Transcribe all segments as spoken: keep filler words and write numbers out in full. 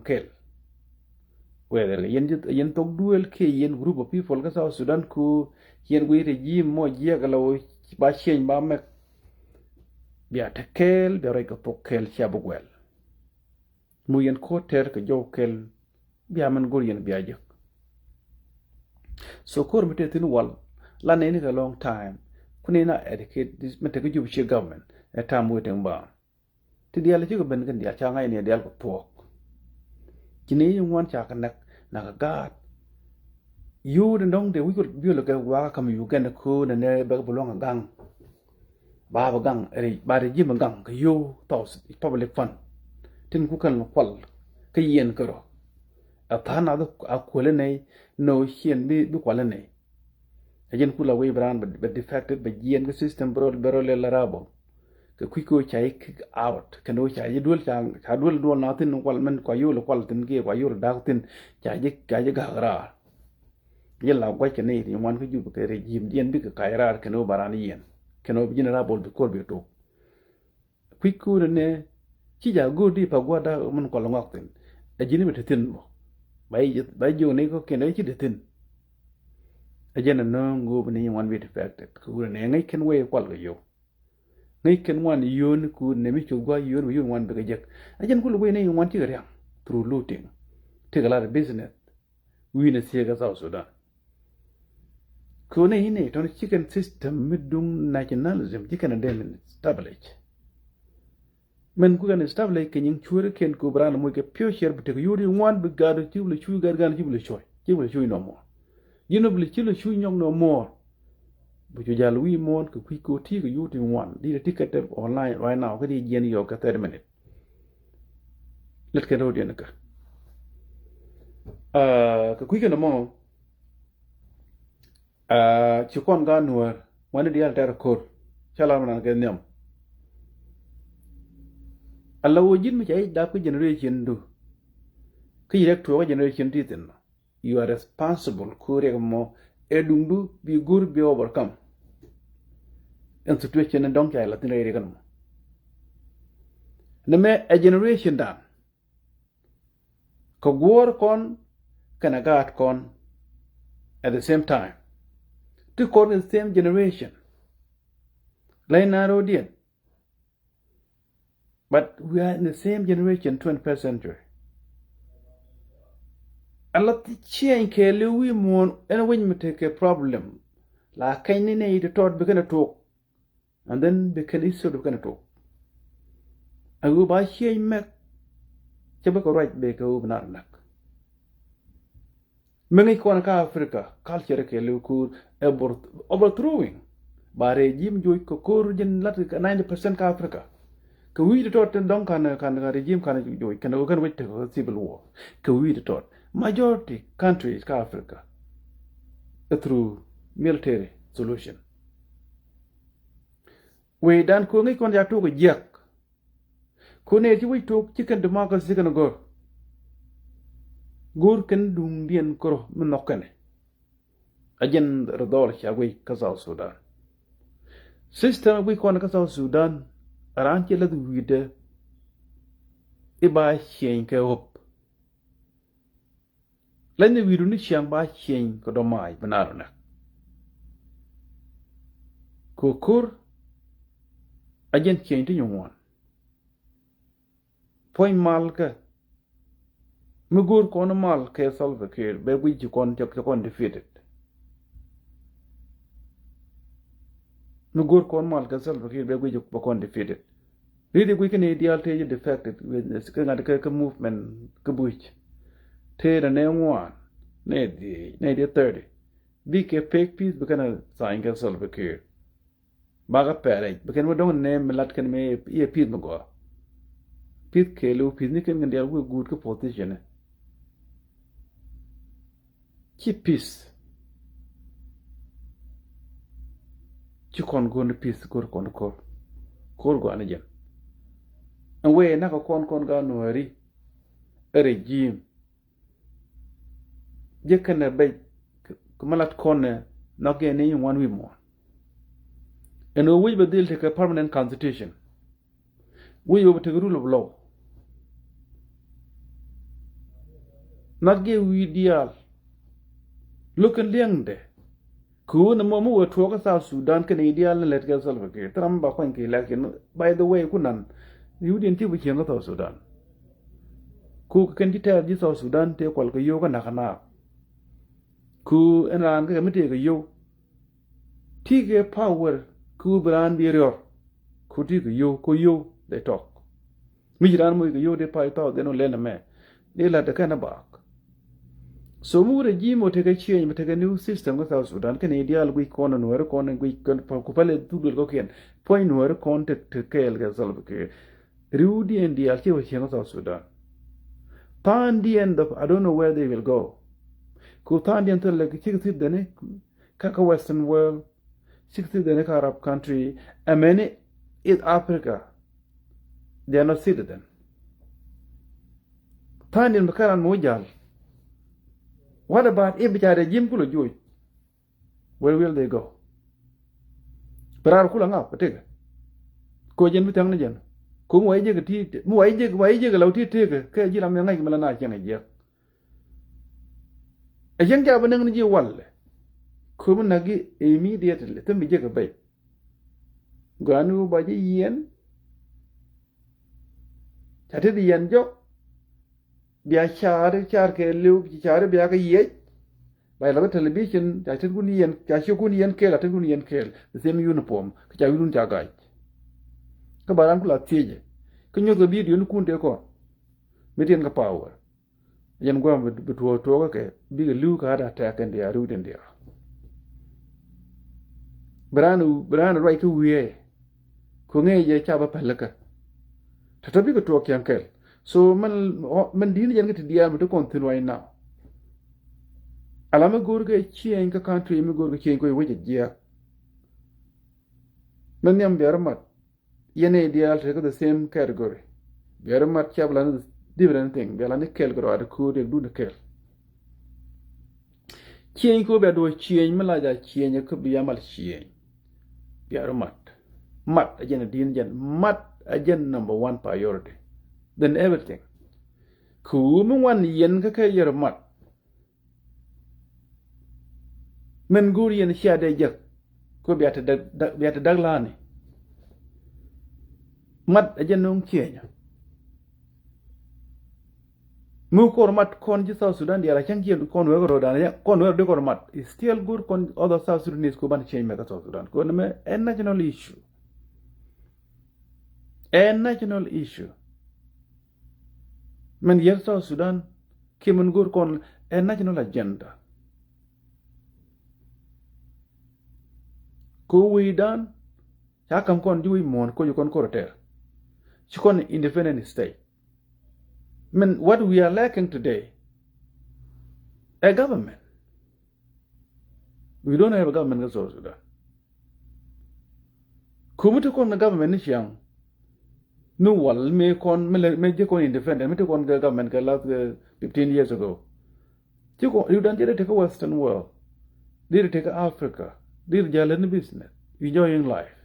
kɛl. Whether yɛn ji̱, yɛn thok duël kiɛ yɛn group of people kä South Sudan ku yɛn guiy regime mɔ jiɛk ala wä ba change ba mɛk. Bia te kɛl, bia rɔy kɛ thok kɛl, cia bi guɛl. Mu yɛn ko̱r tɛr kɛ jɔw kɛl, bia mɛn go̱r yɛn bia jek. So ko̱r mi te thi̱n wal, la nɛni kɛ long time. Ku nɛni a educate this, mi te kä Juba State government, ɛ time waiting ba. Ti diaal cikɛ ben kɛn diaal ca ŋa̱c ni diaal kɛ thuɔ̱k. Ci ni yi ŋuan ca kɛ näk, näk kɛ gaat. Yio̱w ni dɔ̱ŋ dee wi̱c kɛ biöl kɛ wakä ka̱m Uganda köö nɛ nɛ bɛ kɛ bi luäŋ kɛ gaŋ. Ba bɛ gaŋ, ri, ba regime gaŋ kɛ yio̱w thɔɔth public fund. Tin ku kɛn kual kä yiɛn kärɔ. Ɛ tha̱a̱ŋ nath a kuäli nɛy, nɔ ciɛn bi, bi kuali nɛy. Ɛ jɛn kula wec bɛ raan bɛ, bɛ defected, bɛ jiɛn kä system bɛ rɔ, bɛ rɔ lɛl rabol. Kɛ kui̱ kɛ ca ji̱ kick out, kɛn wä ca ji̱ duel, ca, ca duel duɔl na thin kual mɛn kua yol kual thin kiɛ kua yol dak thin, ca ji̱, ca ji̱ gak raar. Jɛn la guac kɛ ni ti ŋuan kä Juba kɛ regime, jɛn bikɛ kac raar kɛn wä ba raan yiɛn. Kɛn wä bi ji̱n rabol bi kor bi tok. Kui̱ kuurɛ nɛ ci ja go̱o̱r di pa gua̱a̱r dak min kual ŋɔak thin. Ɛ ji̱n bi te thin bä. Ba ji̱, ba ji̱ jiök ni kɔ̱kiɛn ɛ ci te thin. Ɛ jɛn ɛ nööŋ go̱o̱r bi ni ŋuan bi defected. Kuurɛ nɛ ŋäc kɛn wee kual kɛ yio̱w. Ŋäc kɛn ŋuan yio̱o̱ni kuurɛ nɛ mi cok gua̱a̱r yio̱o̱ni bi yio̱o̱ni ŋuan bi kɛ jek. Ɛ jɛn kulɛ wee ni ŋuan cikɛ riaŋ through looting. Tekɛ lat business. Wi̱i̱ ni thiek kä South Sudan. Kɛ ɣöö nɛ inɛ tɔn ci kɛn system mi duŋ nationalism ci kɛn a dee min establish. Mɛn ku kɛn establish kɛ nyiŋ cuäräkiɛn kɛ ɣöö bi raan moc kɛ future bi tek yio̱w ti ŋuan bi gaat ci bi lɛ cuc gaat gaan ci bi lɛ cuc, ci bi lɛ cuc nɔmɔ. Ji̱n bi lɛ ci lɛ cuc nyɔk nɔmɔ. Bi cu jal wi̱i̱ muɔ̱ɔ̱n kɛ kui̱ kɛ ɣöö ti kɛ yio̱w ti ŋuan di ti kɛ te online right now kä di jiɛn yɔɔk kɛ thirty minute. Lät kɛn ro̱diɛn kä. Ah, kɛ kui̱ kɛn ɛmɔ, ah, ci kɔn gaat Nuäär, wani diaal tɛr ko̱r, ca lar mi nan kɛ nhiam. Ala wä ji̱n mi ca i̱ dap kä generation du. Kä yi rɛk tuɔɔk kä generation ti thin. You are responsible ku riɛk mɔ ɛ duŋdu bi go̱r bi overcome. Ɛn situation ni dɔ̱ŋ ca la thin rɛy riɛk ni mɔ. Ni mɛ ɛ generation dan. Kɛ guɔ̱ɔ̱r kɔn kɛnɛ gaat kɔn at the same time. Ti kɔn in the same generation. Lay na ro̱diɛn. But we are in the same generation, twenty-first century. A la ti change kɛɛliw wi̱i̱ muɔ̱ɔ̱n ɛn wec mi tekɛ problem. La kɛny ni nɛ yi ti tɔt bi kɛn a tuɔk. And then bi kɛn history bi kɛn a tuɔk. A ɣöö ba change mɛk. Cɛ bä kɛ ruac bɛ kɛ ɣöö bi nar nak. Mi ŋi̱c kɔn kä Africa, culture kɛɛliw ko̱r, ɛ bor, overthrowing. Ba regime joc kɛ ko̱r ji̱n lat kɛ ninety percent kä Africa. Kɛ wi̱i̱ ti tɔt tin dɔ̱ŋ kan, kan, kan regime kan joc, kɛn, kɛn wec tekɛ civil war. Kɛ wi̱i̱ ti tɔt. Majority countries kä Africa, ɛ through military solution. Wecdan ko̱ ŋi̱c kɔn ca tok jiäk. Ko̱ nɛy ti wec tok ci kɛn democracy kɛn go̱r. Go̱r kɛn duŋdiɛn kärɔ mi nhɔk kɛnɛ. A jɛn result ca guic kä South Sudan. System guic kɔn kä South Sudan, a raan ci lath wi̱i̱dɛ i̱ ba change kɛ ɣöp. Leny ni wi̱i̱du ni ciaŋ ba change kɛ dɔ̱mac bi naar ɔ nɛk. Kɛ ko̱r a jɛn change ti nyuŋuan. Puɔ̱ny mal kä mi go̱o̱r kɔn mal kɛ Salva Kiir bɛ guic ci kɔn cɛ kɔn defeated. Mi go̱o̱r kɔn mal kɛ Salva Kiir bɛ guic bɛ kɔn defeated. Ri̱t i̱ guic kä ni diaal tëë jɛ defected kä ŋa̱t kä movement kä buc. Tëë nɛ nɛ ŋuan nɛ dhiec nɛ dhiec thirty. Bikɛ fake peace bi kɛn a sign kɛ Salva Kiir. Bakɛ pɛrɛc bi kɛn mi dɔ̱ŋ nɛ mi lat kɛn mi iɛ peace mi gɔaa. Peace kɛɛliw peace ni kɛn kɛn diaal wek guut kä position. Ci peace. Ci kɔn go̱n peace go̱r kɔn ko̱r. Ko̱r gɔaa ni jɛn. Ɛn wee nak kɔn kɔn gaat Nuääri. Ɛ regime. Jɛ kɛn ɛ bɛc kɛ mi lat kɔn ɛ nhɔk yɛn ni ŋuan wi̱i̱ muɔ̱ɔ̱n. Ɛn ɣöö wi̱c bɛ dhil tekɛ permanent constitution. Wi̱i̱ ɣöö bɛ tekɛ rule of law. Nat gɛ wi̱i̱ diaal. Lo̱k kɛn liɛŋdɛ. Kɛ ɣöö nɛmɔ mi wee tuɔɔk kä South Sudan kɛnɛ i̱ diaal ni lät kɛ Salva Kiir. Thil ram mi ba kuany kɛ election. By the way, ku nan riwdiɛn ti bi cieŋ kä South Sudan. Ku kɛ kɛn ci tɛɛr ji̱ South Sudan tëë kual kɛ yio̱w kä na̱k kä naak. Ku ɛn raan kä kɛ mi tëë kɛ yio̱w. Ti kɛ power ku bi raan bi riɔr. Ku ti kɛ yio̱w, ku yio̱w dee tɔk. Mi ci raan moc kɛ yio̱w dee pay thaw dee nɔ lɛl ɛmɛ. Dee la̱t dee kɛn ɛ baak. So mi wurɛ ji̱ mɔ tekɛ change, mi tekɛ new system kä South Sudan, kɛn i̱ diaal guic kɔn, nuääri kɔn guic kɔn, ku pälɛ thuk duël kɔkiɛn. Puɔ̱ny nuääri kɔn te, te kɛɛl kɛ Salva Kiir. Riwdiɛn diaal ci wä cieŋ kä South Sudan. Tha̱a̱ŋdiɛn dɔ̱p, I don't know where they will go. Ku tha̱a̱ŋdiɛn thilɛ kɛ cik thil deni kä, kä Western world, cik thil deni kä Arab country, ɛmɛni East Africa, they are not citizen. Tha̱a̱ŋdiɛn bi kɛ ran mi wä jal. What about if bi ca regime kulɛ joc? Where will they go? Bi raar kulɛ ŋa̱p, bi tekɛ. Ko jɛn bi thia̱ŋ ni jɛn. Ko mi wa i̱ jek ti, mi wa i̱ jek, wa i̱ jek lɔw ti tekɛ, kɛ ji̱ ram mi ŋa̱c mi la na cieŋ i̱ jiɛk. Ɛ cieŋ ca bi näk ni ji̱ walɛ. Ko mi näk i̱ immediately, thim bi jek ɛ bɛy. Gɔaa ni wä ba ji̱ yiɛn. Ca ti di yɛn jɔk. Bia car, car kɛ liw, car bia kɛ yiec. Ba yɛ la bä television, ca tet kun yɛn, ca ciök kun yɛn kɛɛl, a tet kun yɛn kɛɛl. The same uniform, kä ca wi̱dun ca gac. Kä ba ran ku la thiecɛ. Kä nyuɔth kɛ video ni kun tëë kɔn. Mi tiɛn kɛ power. Yɛn guam bi, bi tuɔɔk tuɔɔk kɛ, bikɛ li̱w kɛ heart attack kɛn diaal, riwdiɛn diaal. Bi raan, bi raan ruac kä wiee. Ku ŋee jɛ ca bä päl kä. Tɔ̱tɔ̱ bikɛ tuɔɔk kiɛŋ kɛl. So mɛn, mɛn di̱t ni jɛn kä ti diaal mi ti kɔn thi̱n right now. Ala mi go̱o̱r kɛ change kä country, mi go̱o̱r kɛ change kɔ i̱ wec a jiɛk. Mɛn nhiam bia rɔ mat. Yɛn i̱ diaal tekɛ the same category. Bia rɔ mat, ca bi la ni different thing. Bia la ni kɛl kɛ rɔ, a ti ko̱o̱r yɛ dun kɛl. Change kɔ bia duɔ change, mi la ja change kɔ bia mal change. Bia rɔ mat. Mat a jɛn a di̱n jɛn. Mat a jɛn number one priority. Then everything. Kɛ ɣöö mi wan yɛn kä kɛ yɛr mat. Min go̱o̱r yɛn cia dee jek. Kɔ bia te dak, dak, bia te dak lani. Mat a jɛn no̱o̱ŋ change. Mi kor mat kɔn ji̱ South Sudan diaal a cäŋ kiɛn kɔn wek rot dan, kɔn wek rot di kor mat. Is still good kɔn other South Sudanese ku ban change mɛ kä South Sudan. Kɔn mɛ ɛ national issue. Ɛ national issue. Mɛn yɛr South Sudan kiɛ mɛn go̱o̱r kɔn ɛ national agenda. Ko wecdan ca ka̱m kɔn ji̱ wec muɔ̱ɔ̱n ko ji̱ kɔn kor tɛr. Ci kɔn independent state. I mean, what we are lacking today, a government. We don't have a government in South Sudan. Kumi ti kɔn government ni ciaŋ. Mi wal mi kɔn, mi lɛ, mi jɛ kɔn independent, mi ti kɔn government kɛ last, uh, fifteen years ago. Ci kɔn, riwdan ci dee tekɛ Western world. Dee tekɛ Africa. Dee jɛ lɛ ni business. Enjoying life.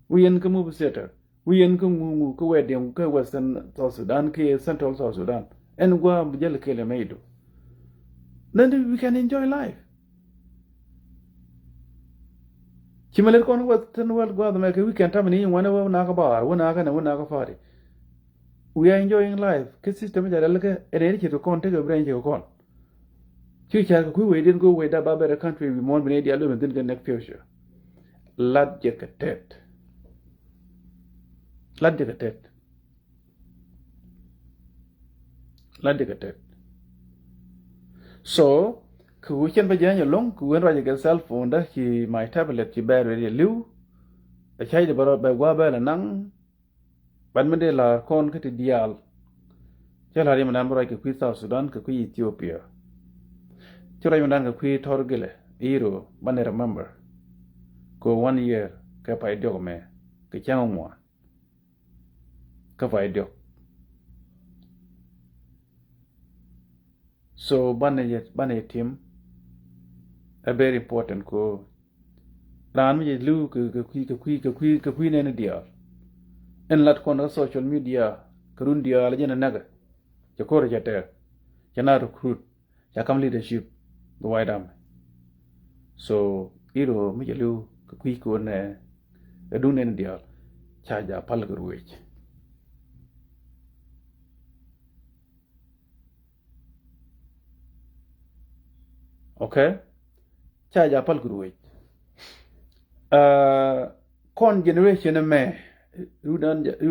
Wi̱i̱ yɛn kä movie theater. Wi̱i̱ yɛn kä ŋu ŋu kä wedding kä Western South Sudan kä Central South Sudan. Ɛn gua̱a̱ bi jäl kɛɛl ɛmɛ idu. Then we can enjoy life. Ci mɛ lät kɔn Western world gua̱a̱th ɛmɛ kɛ weekend tamɛ ni ŋuanɛ wä nakä bar, wä nakä nɛ, wä nakä party. We are enjoying life. Kä system jɛ rɛl kɛ ɛn ɛn ci kɔn tekɛ brain ci kɔn. Ci car kɛ kui̱ wecdiɛn kɛ wecda ba better country wi̱i̱ muɔ̱ɔ̱n bi nɛy diaal luɔ̱th mi thi̱n kɛ next future. Lat jɛ kɛ tɛt. Lat jɛ kɛ tɛt. Lat jɛ kɛ tɛt. So kɛ ɣöö cɛn bä jɛ nyɛ lo̱ŋ kɛ ɣöö ɛn ruacɛ kɛ cell phone dä ci my tablet ci bɛɛr wec yɛ li̱w. Ɛ cäcdɛ bɛ rɔ bɛ gua̱a̱ bɛ lɛ naŋ. Ban mi dee la̱r kɔn kä ti diaal. Cä la̱r yɛ mi nan bi ruac kɛ kui̱ South Sudan kɛ kui̱ Ethiopia. Cä ruac mi nan kɛ kui̱ tɔr gilɛ iro ban dee remember. Kɛ one year kɛ pay diɔk mɛ kɛ cäŋ ŋuan. Kä pay diɔk. So banɛ yɛ, banɛ yɛ tim. Ɛ very important ko raan mi jɛ li̱w kɛ, kɛ kui̱, kɛ kui̱, kɛ kui̱, kɛ kui̱ nɛn diaal. Ɛn lat kɔn kä social media kɛ run diaal jɛn ɛ näkɛ. Cɛ ko̱r cɛ tɛɛr. Cɛ na recruit, ca kam leadership the White Army. So i̱ ro mi cɛ li̱w kɛ kui̱ kɛ wä nɛ ɛ duŋ nɛn diaal ca ja pal kɛ ruëëc. Okay? Ca ja pal kɛ ruëëc. Uh, kɔn generation mɛ, rut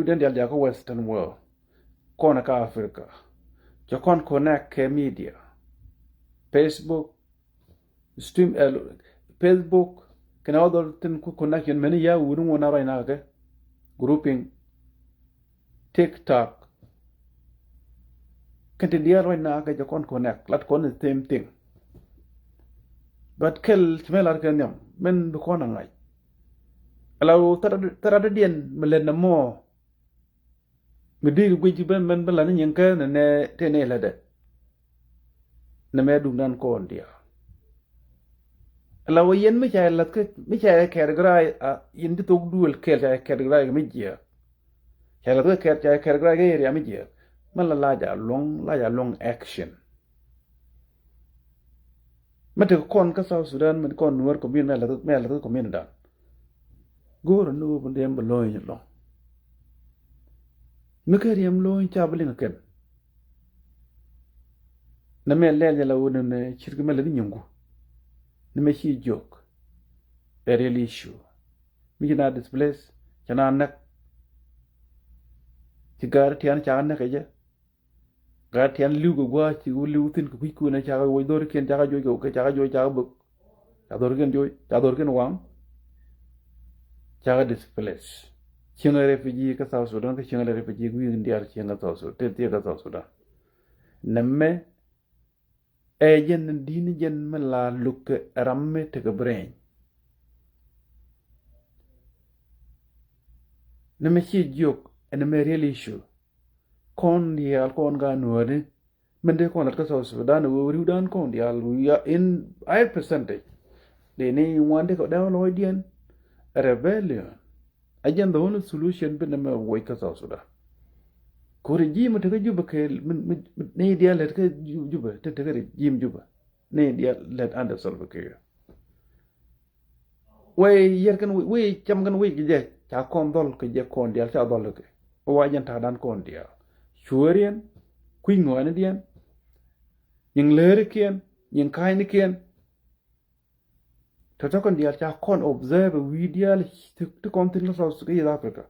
dan dial jakä Western world, kɔn kä Africa, cɛ kɔn connect kɛ media, Facebook, stream, uh, Facebook kɛnɛ other thing ku connection mɛni ya wuni ŋuɔna rɔy na kɛ grouping, TikTok. Kɛn ti diaal ruac na kɛ jɛ kɔn connect, lat kɔn the same thing. But kɛl ci mɛ lar kɛ nhiam mɛn bi kɔn a ŋa̱c. Ala wu thara di diɛn mi lɛt na mɔ mi di guic ben ben ben la ni nyin kɛ ni nɛ te ni lɛt dɛ. Ni mɛ duŋ dan kɔn diaal. Ala wä yɛn mi ca lath kä mi ca categorize, a yɛn ti thok duel kɛl ca categorize kɛ mi jiɛk. Ca lath kä kɛt ca categorize kɛ area mi jiɛk. Mɛ la la ja luɔŋ, la ja luɔŋ action. Mɛ tek kɔn kä South Sudan, mɛ kɔn Nuer community, mɛ lath, mɛ lath kä community dan. Go̱o̱r ni wä bi diɛm bi lo̱ny lɔŋ. Mi kɛ riɛm lo̱ny ca bi liŋ kɛn. Nɛ mɛ lɛl jɛ la wä nɛ nɛ cirki mɛ lɛ di nyungu. Nɛ mɛ ci jiök. Ɛ real issue. Mi ci na displace, ca na näk. Ci gaari tian ca näk kɛ jɛ. Gaari tian li̱w kɛ gua̱a̱ ci wä li̱w thin kɛ kui̱ kui̱ nɛ ca kɛ woc dhorikiɛn ca kɛ joc kɛ ca kɛ joc ca kɛ bök. Ca dhorikiɛn joc, ca dhorikiɛn waŋ. Ca kɛ displace. Cieŋ refugee kä South Sudan, kä cieŋ refugee wi̱i̱ diaal cieŋ kä South Sudan, te thiek kä South Sudan. Nɛmɛ ɛ jɛn di̱n jɛn mi la luk kɛ ram mi tekɛ brain. Nɛmɛ ci jiök, ɛn mɛ real issue. Kɔn diaal kɔn ka nuɔ̱ɔ̱ni. Min dee kɔn lat kä South Sudan wee ri̱wdan kɔn diaal, we are in high percentage. Dee ni ŋuan dee kɛ dee lɔcdiɛn. Rebellion. A jɛn the only solution bi nɛmɛ woc kä South Sudan. Ku regime mi te kä Juba kɛ, mi, mi, mi, ni diaal lät kä Ju-, Juba, te te kä regime Juba. Ni diaal lät under Salva Kiir. Wee yɛr kɛn wee, wee cam kɛn wee kɛ jɛ, ca kɔn dhɔl kɛ jɛ kɔn diaal ca dhɔl kɛ. Wa jɛn ta̱a̱ dan kɔn diaal. Cueeriɛn, kui̱ ŋɔaanidiɛn, nyiŋ leerikiɛn, nyiŋ ka̱a̱cnikiɛn. Tɔ̱tɔ̱ kɔn diaal ca kɔn observe wi̱i̱ diaal ti, ti kɔn thi̱n kä South, kä East Africa.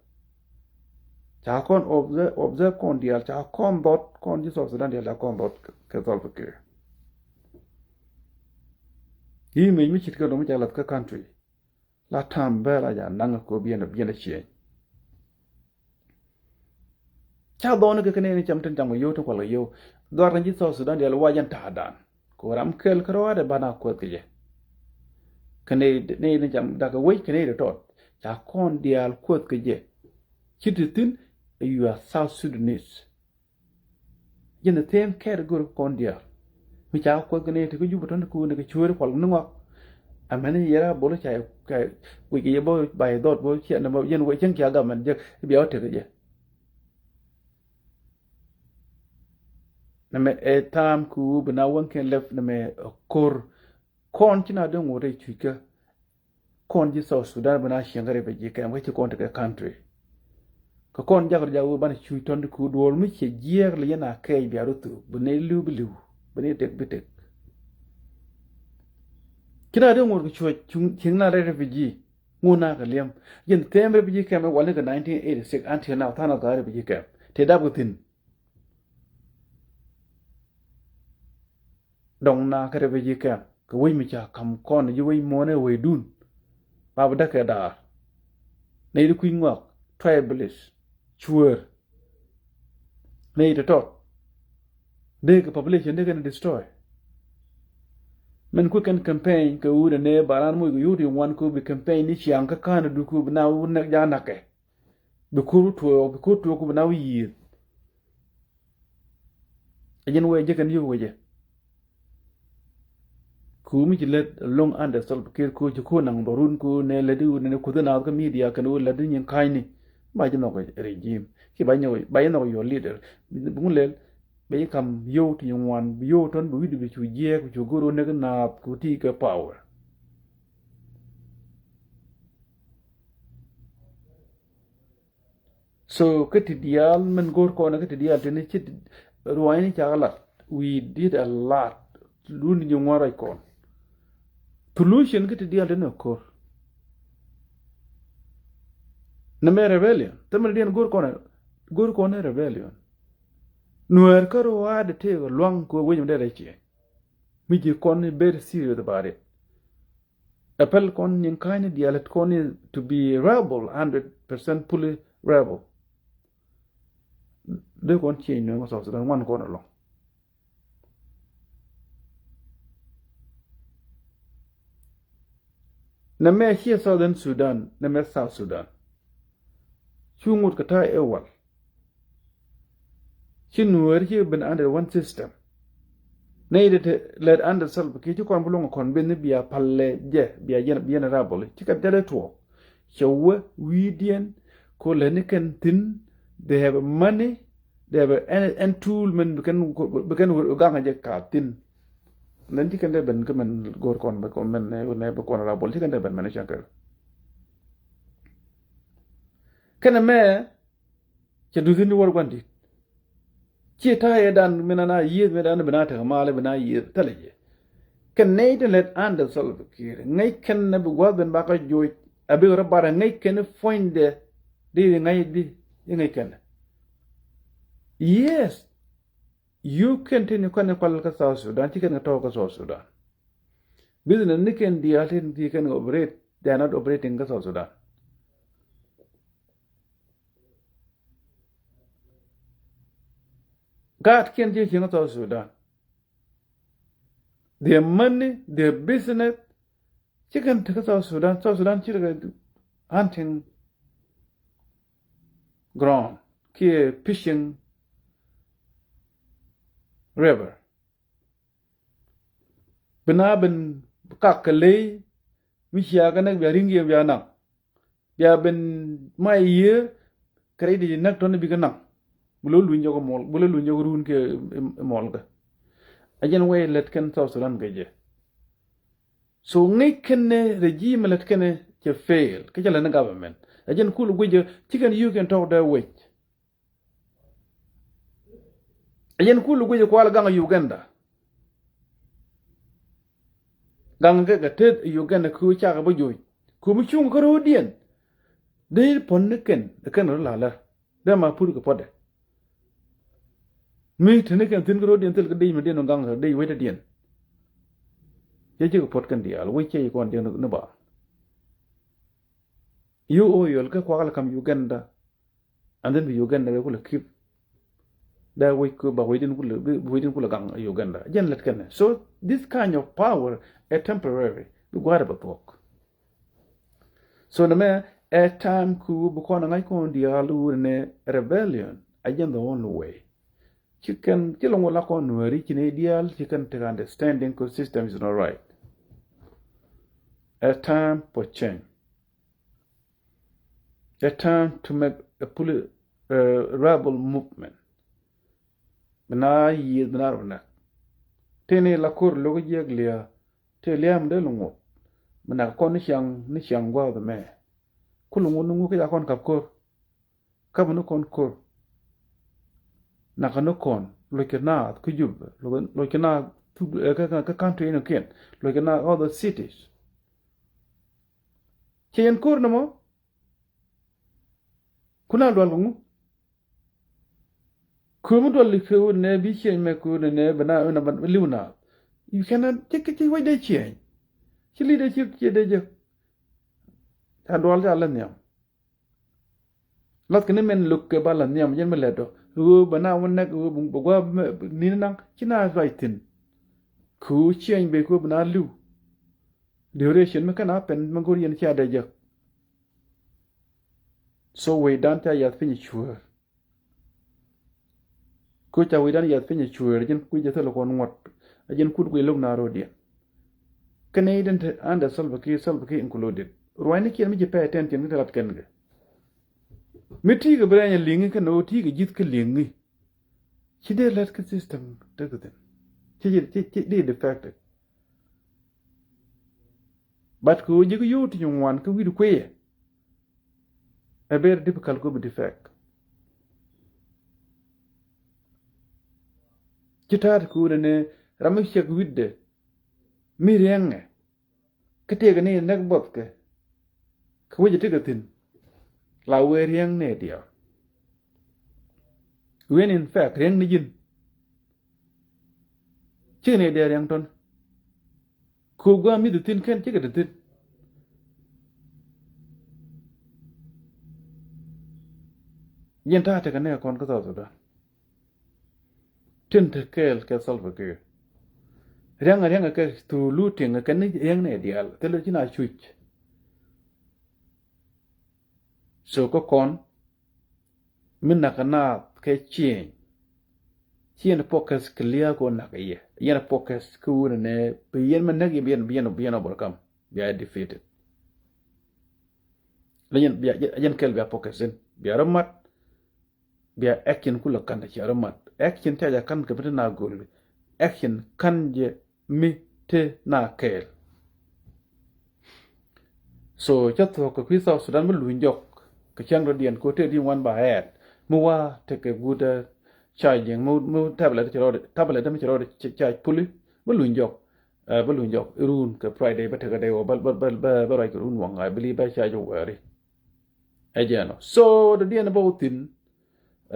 Ca kɔn observe, observe kɔn diaal, ca kɔn dhɔt kɔn ji̱ South Sudan diaal, ca kɔn dhɔt kɛ, kɛ Salva Kiir. I̱ mec mi ce̱tkɛ lɔ mi ca lath kä country. La ta̱a̱m bɛ la ja naŋ kɛ biɛn, biɛn a change. Ca dhɔn kɛ kɛ nɛy ni cam tin cam kɛ yio̱w tin kual kɛ yio̱w. Dhɔr ni ji̱ South Sudan diaal wa jɛn ta̱a̱ dan. Kɛ ram kɛl kärɔaadɛ banɛ kuäth kɛ jɛ. Kɛ nɛy, nɛy ni cam dakɛ wec kɛ nɛy di tɔt. Ca kɔn diaal kuäth kɛ jɛ. Ci ti thi̱n, you are South Sudanese. Jɛn the same category kɔn diaal. Mi ca kuäth kɛ ni ti kä Juba tɔn ti kuun ni kɛ cueeri kual ni ŋɔak. Amäni yɛra bol ca, ca wi̱c kɛ yɛ bä bay dhɔt bä ciɛ ni bä yɛn wee cäŋ cia gam mɛn jek bia wä tek kɛ jɛ. Nɛmɛ ɛ ta̱a̱m ku bi na wäŋ kɛn lɛp nɛmɛ ɛ ko̱r. Kɔn ci na dee ŋot rɛy cuc kä kɔn ji̱ South Sudan bi na cieŋ kä refugee camp kä ci kɔn tekɛ country. Kä kɔn jakɔ jak wee banɛ cuc tɔn ti ku duɔl mi ciɛ jiɛɛk lɛ yɛn a kɛɛc bia rɔ thuk bi nɛy li̱w bi li̱w bi nɛy tek bi tek. Ci na dee ŋot kɛ cuɔc cieŋ na rɛy refugee ŋot na kɛ liɛm. Jɛn thɛm refugee camp wal ni kɛ nineteen eighty-six until now tha̱a̱n a tha̱a̱n refugee camp tëë dap kɛ thi̱n. Dɔŋ na kä refugee camp kɛ wec mi ca kam kɔn ji̱ wec muɔ̱ɔ̱nɛ wecdun. Ba bi däkɛ daar. Nɛy di kui̱ ŋɔak, tribalist, cuäär. Nɛy tɔ̱tɔ̱ dee kɛ population dee kɛn destroy. Min kui̱ kɛn campaign kɛ wut ɛ nɛ ba raan moc kɛ yut in wan ku bi campaign ni ciaŋ kä ka̱n du ku bi na wut näk ja na̱kɛ. Bi kur tuɔɔk, bi kur tuɔɔk ku bi na wi̱i̱ yiëëth. Ɛ jɛn wee jɛ kɛn yio̱k wecɛ. Ku mi ci lät loŋ under Salva Kiir ku ci ku naŋ dhɔrun ku nɛ lät i̱ wut nɛ kuth inath kä media kɛn wut lät i̱ nyin ka̱nyni. Ba ji̱ nhɔk regime. Ci ba ji̱ nhɔk, ba ji̱ nhɔk your leader. Bi ŋun lɛl Bɛ ji̱ kam yio̱w ti nyin ŋuan, bi yio̱w tɔn bi wi̱cdu bi cu jiɛɛk, bi cu go̱r wä näk naath ku ti kɛ power. So kä ti diaal min go̱r kɔn kä ti diaal tini ci ruanyni ca lat. We did a lot. Lun nyin ŋuan ruac kɔn. Solution kä ti diaal tini ko̱r. Nɛ mɛ rebellion. Thämɛ diɛn go̱r kɔn, go̱r kɔn rebellion. Nuɛɛr kä ruaadɛ tëë luaŋ kɛ wec mi dee rɛy ciɛ. Mi ji̱ kɔn ni very serious about it. Ɛ pɛl kɔn nyin ka̱ny ni diaal kɔn ni to be rebel hundred percent fully rebel. Dee kɔn ciɛ nuɛɛr kä South Sudan ŋuan kɔn ɛlɔ̱ŋ. Nɛ mɛ ciɛ Southern Sudan, nɛ mɛ South Sudan. Cu ŋot kɛ ta̱a̱ ɛ wal. Ci nueeri ci ben under one system. Nɛy ti te lät under Salva Kiir ci kɔn bi luɔ̱ŋ kɔn ben ni bia palɛ jɛ bia jɛn bia ni rabol ci kɛ jɛ dee tuɔɔk. Cɛ wä wi̱i̱diɛn ko lät ni kɛn thi̱n. They have a money, they have a, an, an tool mɛn bi kɛn bi kɛn gaŋ jɛ ka thi̱n. Lɛn ci kɛn dee ben kä mɛn go̱o̱r kɔn bɛ kɔn mɛn nɛ bi kɔn rabol ci kɛn dee ben mɛn cɛn kɛ. Kɛn mɛ cɛ duth in di wär gua̱n di̱t. Ciɛ ta̱a̱ yɛ dan mi na na yiëth mi dan bi na tek mal bi na yiëth thilɛ jɛ. Kɛn nɛy tin lät an de Salva Kiir ŋäc kɛn na bi gua̱th ben bakä joc a bik rɔ bar ŋäc kɛn puɔ̱nydɛ di ŋäc di iŋäc kɛn. Yes. You kɛn tin kɔn in kual kä South Sudan ci kɛn kɛ tɔ̱ kä South Sudan. Business ni kɛn diaal tin ti kɛn operate, they are not operating kä South Sudan. Gaat kiɛn ji̱ cieŋ South Sudan. Their money, their business, ci kɛn te kä South Sudan. South Sudan ci kɛ hunting ground kiɛ fishing river. Bi na ben kak kɛ ley mi cia kɛ näk bia ri̱ŋ kiɛ bia naŋ. Bia ben may yiëë kɛ rɛy di näk tɔn bikɛ naŋ. Bi lo luny jɔk mɔl bi lo luny jɔk run kɛ mɔl kɛ. A jɛn wɛy lät kɛn South Sudan kɛ jɛ. So ŋäc kɛn ni regime lät kɛn cɛ fail kä cɛ lät ni government. A jɛn kul guicɛ ci kɛn yuk kɛn tɔk dee wec. A yɛn kul guic kual gaŋ Uganda. Gaŋ kɛ kɛ tet Uganda ku cakɛ bä joc ku mi cuŋ kä ro̱o̱diɛn. Dee puɔ̱n ni kɛn kɛn rɔ lalä dee ma pur kɛ puɔ̱dɛ. Mi te ni kɛn thi̱n kä ro̱o̱diɛn thil kä dee mi diɛn gaŋ dee wecdɛ diɛn. Cɛ cikɛ puɔ̱t kɛn diaal wec cɛ yi kɔn diɛn ni ba. Yio̱w oil kä kuak la kam Uganda. And then bi Uganda bɛ kulɛ keep. Dee wec ku ba wec din kulɛ bi wec din kulɛ gaŋ Uganda. Jɛn lät kɛnɛ. So this kind of power ɛ temporary bi gua̱a̱r bɛ thuɔ̱k. So nɛ mɛ ɛ time ku bi kɔn ŋa̱c kɔn diaal wur nɛ rebellion. A jɛn the only way. Ci kɛn ci lɔŋ wä la kɔn nuɛɛri ci nɛ diaal ci kɛn tek understanding ku system is not right. A time for change. A time to make a fully uh, rebel movement. Bi na yiëth bi na rɔ näk. Tëë ni la kor lo̱k jiɛk liaa tëë lia̱a̱ mi dee luŋ ŋuɔ̱t. Bi nak kɔn ni ciaŋ ni ciaŋ gua̱a̱th mɛ. Ku luŋ ŋuɔ̱t ni ŋuɔ̱t kä ca kɔn kap kor. Kap ni kɔn kor. Nak ni kɔn loc kɛ naath kä Jubɛ loc kɛ naath kä country ni kiɛn loc kɛ naath other cities. Cɛ yɛn ko̱r nɔmɔ. Kun a dual kɛ ŋu? Kömi dual kɛ wun nɛ bi ciɛny mɛ kɛ wun nɛ bɛ na liw na. You cannot ci ci wec dee ciɛny. Ci li dee ci ci dee jɛ. A dual ca lɛ nhiam. Lath kɛ ni mɛn lo̱k kɛ ba la nhiam jɛn mi lɛt dɔ ɣöö bɛ na wä nɛk ɣöö bɛ gua̱a̱p ni naŋ ci na ruac thi̱n. Kɛ ɣöö ciɛny bɛ kɛ ɣöö bɛ na li̱w. Duration mi kɛn a pɛn mi go̱r yɛn cia dee jek. So wecdan ca yath piny cuäär. Ku ca wecdan yath piny cuäär jɛn kui̱ jɛ thil kɔn ŋuɔ̱t. A jɛn kut kui̱ lo̱k na ro̱diɛn. Kɛn nɛy den te under Salva Kiir, Salva Kiir included. Ruacni kiɛn mi ci pay attention kä te lat kɛn kɛ. Mi ti̱i̱ kɛ bi rɛny a li̱ŋi kɛn ɣöö ti̱i̱ kɛ ji̱th kä li̱ŋi. Ci dee lät kä system tekɛ thi̱n. Ci ci ci dee defected. But kɛ ɣöö ji̱ kä yio̱w ti ci ŋuan kä wi̱i̱du kuëyɛ. A very difficult kɛ bi defect. Ci ta̱a̱t kɛ ɣöö nɛnɛ ram mi ciɛk wi̱cdɛ mi riɛŋɛ. Kä tëëkɛ ni näk buɔthkɛ kɛ wec tekɛ thi̱n. La wee riɛŋ ni diaal. When in fact riɛŋ ni ji̱n. Cikɛ ni diaal riɛŋ tɔn. Kɛ gua̱a̱ mi ti thi̱n kɛn cikɛ ti thi̱n. Ji̱n ta̱a̱ tekɛ ni kɔn kä South Sudan. Tin te kɛɛl kɛ Salva Kiir. Riaŋ riaŋ kɛ through looting kɛ ni riaŋ ni diaal thilɛ ci na cuc. So kä kɔn mi nak naath kɛ change. Ci yɛn focus kɛ lia̱a̱ kɛ wä nak yɛ. Yɛn focus kɛ wä nɛ bi yɛn mi näk yɛ bi yɛn bi yɛn bi yɛn overcome. Bia defeated. La yɛn bia yɛn kɛɛl bia focus in bia rɔ mat. Bia action kulɛ ka̱n ti cia rɔ mat. Action tia jɛ ka̱n kɛ mi te na go̱o̱l. Action ka̱n jɛ mi te na kɛɛl. So cä thuɔ̱k kɛ kui̱ South Sudan mi luny jɔk kɛ cäŋ rɔ diɛn ko te di wan ba ɛɛt mi wa tekɛ guut ɛ charging mi mi tablet ci rɔ tablet mi ci rɔ charge puli mi luny jɔk. Ɛ bä luny jɔk irun kɛ Friday bä tekɛ day wä bä bä bä bä ruac kɛ run waŋ I believe bä charge wääri. Ɛ jɛn ɔ so dɔ̱diɛn bä wä thi̱n.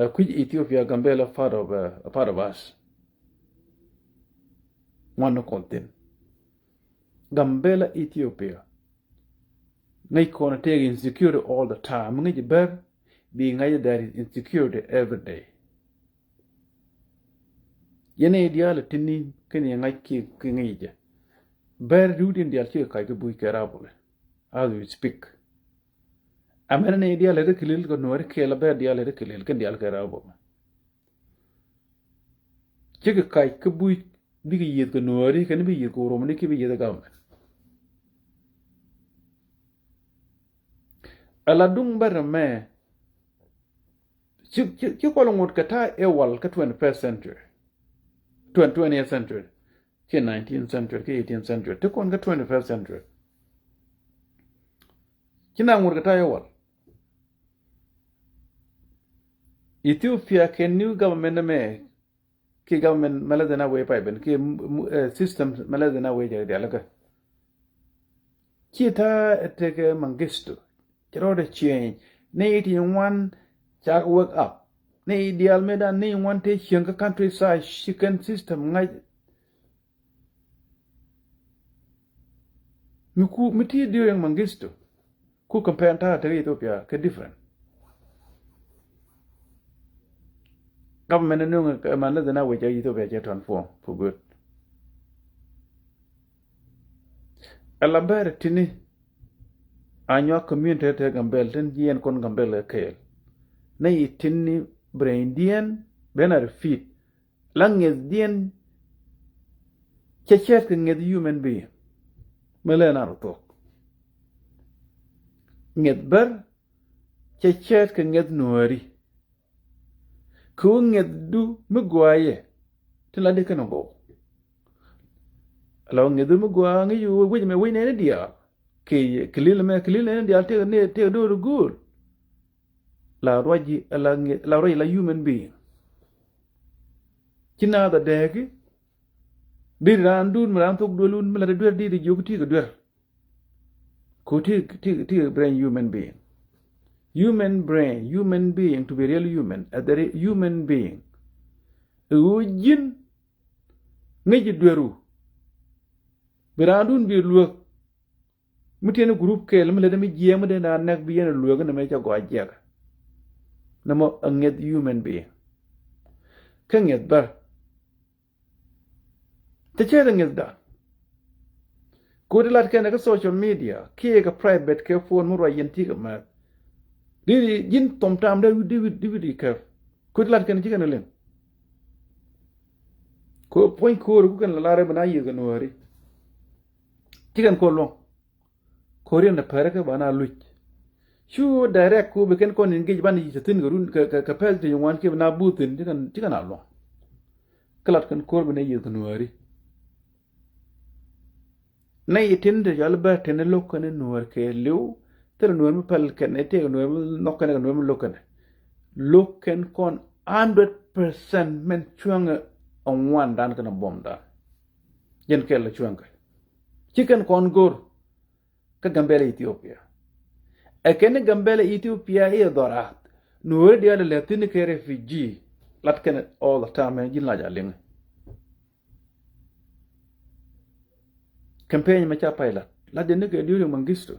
Ɛ kui̱c Ethiopia Gambela part of ɛ part of us. Ŋuan ni kɔn thi̱n. Gambela Ethiopia. Ŋäc kɔn tëëk insecurity all the time ŋäc bär. Bi ŋa̱c there is insecurity every day. Yɛn i̱ diaal ɛ ti̱n ni kɛn yɛ ŋa̱c ki ki ŋäc jɛ. Bär ri̱wdiɛn diaal cikɛ kac ki buc kɛ rabulɛ. As we speak. Amɛn ni diaal lɛ ti kilil kɛ nuɔri kɛɛl a bɛ diaal lɛ ti kilil kɛn diaal kɛ rɛw bä. Cikɛ kac kä buc bikɛ yieth kɛ nuɔri kɛn bi yieth kɛ romni ki bi yieth kɛ gamɛ. Ala duŋ bɛ rɛ mɛ. Ci ci ci kɔl ŋot kɛ ta̱a̱ ɛ wal kä twenty first century. Twenty twentieth century. Ci nineteenth century ki eighteenth century ti kɔn kä twenty first century. Ci na ŋot kɛ ta̱a̱ ɛ wal. Ethiopia kɛ new government mɛ ki government mɛ lɛ dhin a wee pay ben ki system mɛ lɛ dhin a wee jɛ dial kä. Ci ta̱a̱ ɛ tekɛ Mengistu. Ci rɔɔdɛ change ni iti ŋuan cak wake up ni dial mɛ dan ni ŋuan te cieŋ kä country size ci kɛn system ŋa̱c. Mi ku mi ti during Mengistu ku campaign ta̱a̱ tekɛ Ethiopia kɛ different. Government ni nuŋ kɛ man ni dhin a wecɛ Ethiopia cɛ transform for good. Ala bɛr tini a nyuak community te Gambel tin jiɛn kon Gambel kɛ kɛɛl. Ni yi tini brain diɛn ben a repeat. La ŋeth diɛn cɛ cɛɛt kɛ ŋeth human being. Mɛ lɛ na rɔ thuɔk. Ŋeth bär cɛ cɛɛt kɛ ŋeth nuääri. Kɛ wä ŋeth du mi gɔaa yɛ tin la di kɛn ɔ gɔw. La wä ŋeth du mi gɔaa ŋi̱c wä wec mɛ wec nɛni diaal. Kɛ kɛ lil mɛ kɛ lil nɛni diaal tëk ni tëk do̱r go̱o̱l. La ruac la ŋe la ruac la human being. Ci naath a dɛɛki. Diri raan duun mi raan thok duel wun mi la di duer diri jiök ti kɛ duer. Ku ti ti ti brain human being. Human brain, human being to be real human as the human being. Ɛ ɣöö ji̱n ŋäc ji̱ dueru. Bi raan duun bi luäk. Mi tiɛni group kɛɛl mi lät mi jiɛɛŋ mi dee na nɛk bi yɛn lueek ni mɛ cɛ gɔaa jiɛk. Ni mɔ a ŋeth human being. Kä ŋeth bär. Te cɛ te ŋeth dan. Kodi lat kɛn kä social media kiɛ kɛ private kɛ phone mi ruac yɛn ti kɛ mɛth. Di di ji̱n thom tam dee di di di kɛp. Kodi lat kɛn ci kɛn liŋ. Ko puɔ̱ny ko̱o̱r ku kɛn la lar ɛ bi na yiëth kɛ nuääri. Ci kɛn ko luɔ̱ŋ. Korean ni pɛrɛ kɛ ba na luc. Cu direct ku bi kɛn kɔn engage ban yic thin kɛ run kɛ kɛ pɛl ti ŋuan kɛ na bu thin ci kɛn ci kɛn a luɔŋ. Kä lat kɛn ko̱r bi nɛ yiëth kɛ Nuääri. Nɛ yi tin te cɔal bɛ tin lo̱k kɛn Nuäär kɛ li̱w. Thilɛ Nuäär mi päl kɛn, ɛ tëëk Nuäär mi nhɔk kɛn, kɛ Nuäär mi lo̱k kɛn. Lo̱k kɛn kɔn hundred percent min cuäŋɛ ɛ ŋuandan kɛn ɛ buɔ̱mdan. Jɛn kɛl ɛ cuäŋkɛ. Ci kɛn kɔn go̱r kä Gambɛla Ethiopia. Ɛ kɛn ni Gambɛla Ethiopia i̱ ɛ dhɔrath. Nuääri diaal ɛ lɛ thi̱n kɛ refugee. Lat kɛn all the time, mɛn ji̱n lac a liŋ. Campaign mɛ ca pay lat. Lat jɛ ni kɛ during Mengistu.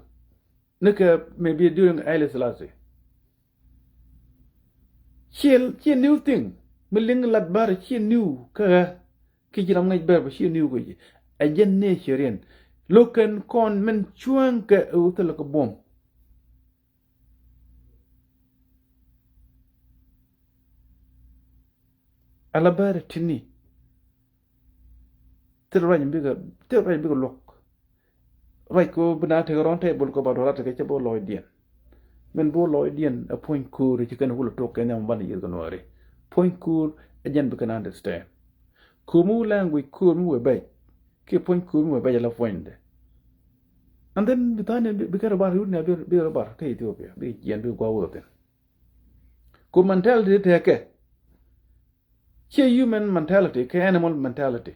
Ni kɛ maybe during Haile Selassie. Ciɛ, ciɛ new thing. Mi liŋ lat bar ciɛ new kä ɣä. Ki ji̱ ram ŋäc bɛr bä ciɛ new kä ji̱. Ɛ jɛn nature in. Lo̱k kɛn kɔn min cuäŋ kɛ ɛ wä thilɛ kɛ buɔ̱m. Ala bɛr tini. Thil ruac bikɛ, thil ruac bikɛ luɔk. Ruac ko bi na tekɛ round table ko ba duɔl a tekɛ cɛ bo lɔcdiɛn. Min bo lɔcdiɛn ɛ puɔ̱ny ko̱o̱r ci kɛn wulɛ tok kɛ nhiam ban yiëth kɛ Nuääri. Puɔ̱ny ko̱o̱r ɛ jɛn bi kɛn understand. Ko̱o̱r mi wulɛ language ko̱o̱r mi wee bɛc. Kiɛ puɔ̱ny ko̱o̱r mi wee bɛc ala puɔ̱nydɛ. And then bi tha̱a̱ŋ bi kɛn rɔ bar yut ni a bi rɔ bar kä Ethiopia bi jiɛn bi gua̱a̱ wee thin. Ku mentality tekɛ. Ciɛ human mentality kɛ animal mentality.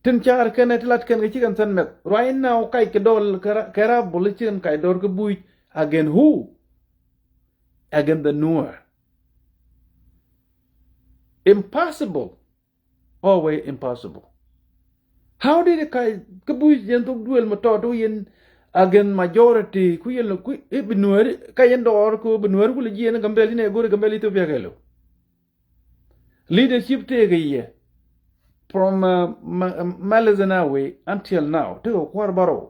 Tin car kɛn ɛ ti lat kɛn kɛ cikɛn thɛn mɛth. Right now kac kɛ dɔl kɛ ra-, kɛ rabol cikɛn kac dɔr kɛ buc against who? Against the Nuer. Impossible. Always impossible. How did it kac kä buc yɛn thok duel ma tɔt wä yɛn against majority ku yɛn ku i̱ bi Nuääri ka yɛn dɔɔr ku bi Nuääri ku lɛ jiɛn Gambɛl inɛ go̱ri Gambɛl Ethiopia kɛ lo. Leadership tëëkɛ yɛ from uh, Ma- uh, Meles Zenawi until now tëëkɛ kua̱r bärɔw.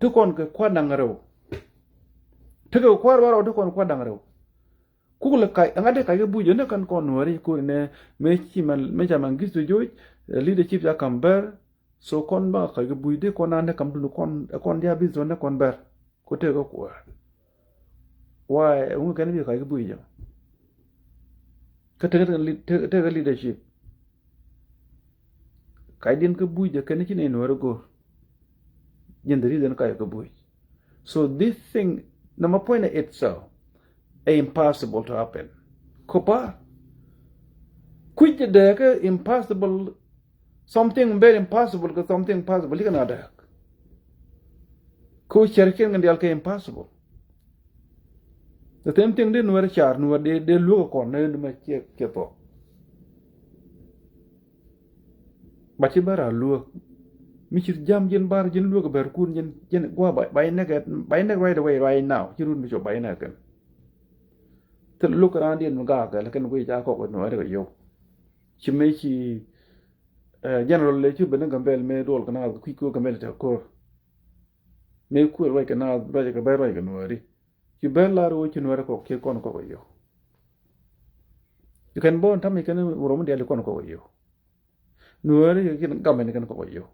Ti kɔn kɛ kua̱r da̱ŋ rɛw. Tëëkɛ kua̱r bärɔw ti kɔn kua̱r da̱ŋ rɛw. Kuk lɛ kac ɛŋa dee kac kɛ buc ɛn ɛ kɛn kɔn Nuääri kuri nɛ mëë ci man mëë ca Mengistu joc, eh, leadership ca ka̱m bɛr. So kɔn ba kac kɛ buc dee kɔn an dee ka̱m dun kɔn ɛ kɔn diaal bi thon dee kɔn bɛr. Ku tëëkɛ kuäär. Why ɛŋu kɛn bi kac kɛ buc jɛ? Kä tëëkɛ tëëkɛ leadership. Kac diɛn kɛ buc jɛ kɛn ci nɛy Nuääri go̱r. Jɛn the reason kac kɛ buc. So this thing, number point itself, ɛ impossible to happen. Kopa kui̱c dee kɛ impossible, something very impossible kɛ something possible, ikɛ na dee. Ko cɛr kiɛn kɛ dial kɛ impossible. The same thing dee Nuɛr car Nuɛr dee, dee luäk kɔn nɛ ni mɛ ciɛ, ciɛ thɔ. Ba ci bär a luäk. Mi ci jam ji̱n bar ji̱n luäk bär kun ji̱n, ji̱n gua ba, ba inɛk, ba inɛk right away, right now. Ci run mi cop ba inɛk kɛn. Thil luäk ran diɛn mi gak kɛ, lakin guic a kɔk Nuɛr kɛ yop. Ci mëë ci, eh, general lɛ ci ben Gambɛl mëë duɔl kɛ na kui̱ ko Gambɛl tɛ kor. Mëë kuɛl ruac kɛ na ruac kɛ bär ruac kɛ Nuɛri. Ci ben lar wä ci Nuɛri kɔk ci kɔn kɔk yop. Ci kɛn bɔn tam ci kɛn wurɔ mi diali kɔn kɔk yop. Nuɛri ci kɛn gam ni kɛn kɔk yop.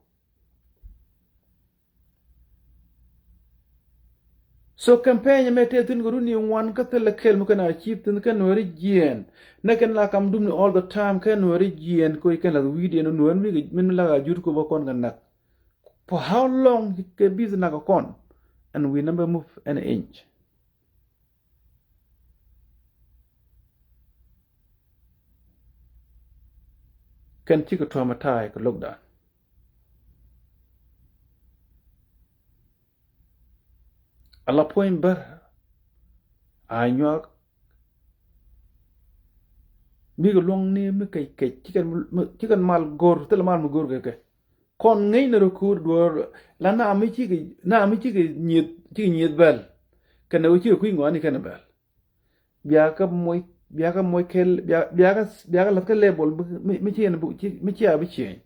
So campaign mɛ tëë thi̱n kɛ run ni ŋuan kä thilɛ kɛl mi kɛn a cip thi̱n kɛ Nuɛri jiɛɛn. Nɛ kɛn la kam dum ni all the time kɛ Nuɛri jiɛɛn ko kɛn la wi̱i̱diɛn Nuɛri mi, mi la a jur ko bä kɔn kɛ nak. For how long kɛ bi̱th nak kɔn? And we never move an inch. Kɛn cikɛ traumatize kɛ lockdown. Ala puɔ̱ny bär a nyuak. Bikɛ luɔ̱ŋ ni mi kɛc kɛc cikɛn, cikɛn mal go̱r thilɛ mal mi go̱r kɛ kɛ. Kɔn ŋäcnɛ rɔ ko̱o̱r duɔ̱ɔ̱r la na mi cikɛ, na mi cikɛ nyieth, cikɛ nyieth bɛl. Kɛnɛ wä cikɛ kui̱ ŋɔani kɛnɛ bɛl. Biakä moc, biakä moc kɛl, bia, biakä, biakä lath kä level mi, mi, mi ci ɛn bu, ci, mi ci a bi cieny.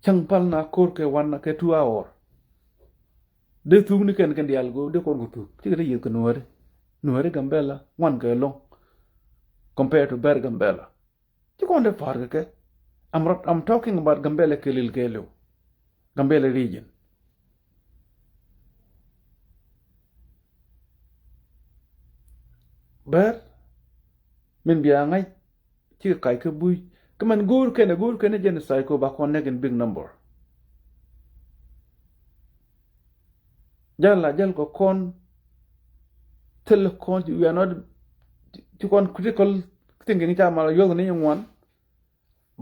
Cäŋ pal na ko̱r kɛ wan kɛ two hour. Dee thuk ni kɛn kɛn diaal go̱o̱r dee kɔn kɛ thuk cikɛ dee yieth kɛ Nuɛri. Nuɛri Gambɛla ŋuan kɛ lo̱ŋ. Compared to bɛr Gambɛla. Ci kɔn dee pa̱a̱r kɛ kɛ. I'm, I'm talking about Gambɛla kɛlil kɛɛliw. Gambɛla region. Bär min bia ŋa̱c cikɛ kac kä buc. Kä mɛn go̱o̱r kɛn ɛ go̱o̱r kɛn ɛ genocide kɛ ɣöö ba kɔn näk in big number. Jäl la jäl kɛ kɔn thil kɔn, we are not, ci kɔn critical thinking ca mal yuɔth ni ŋuan.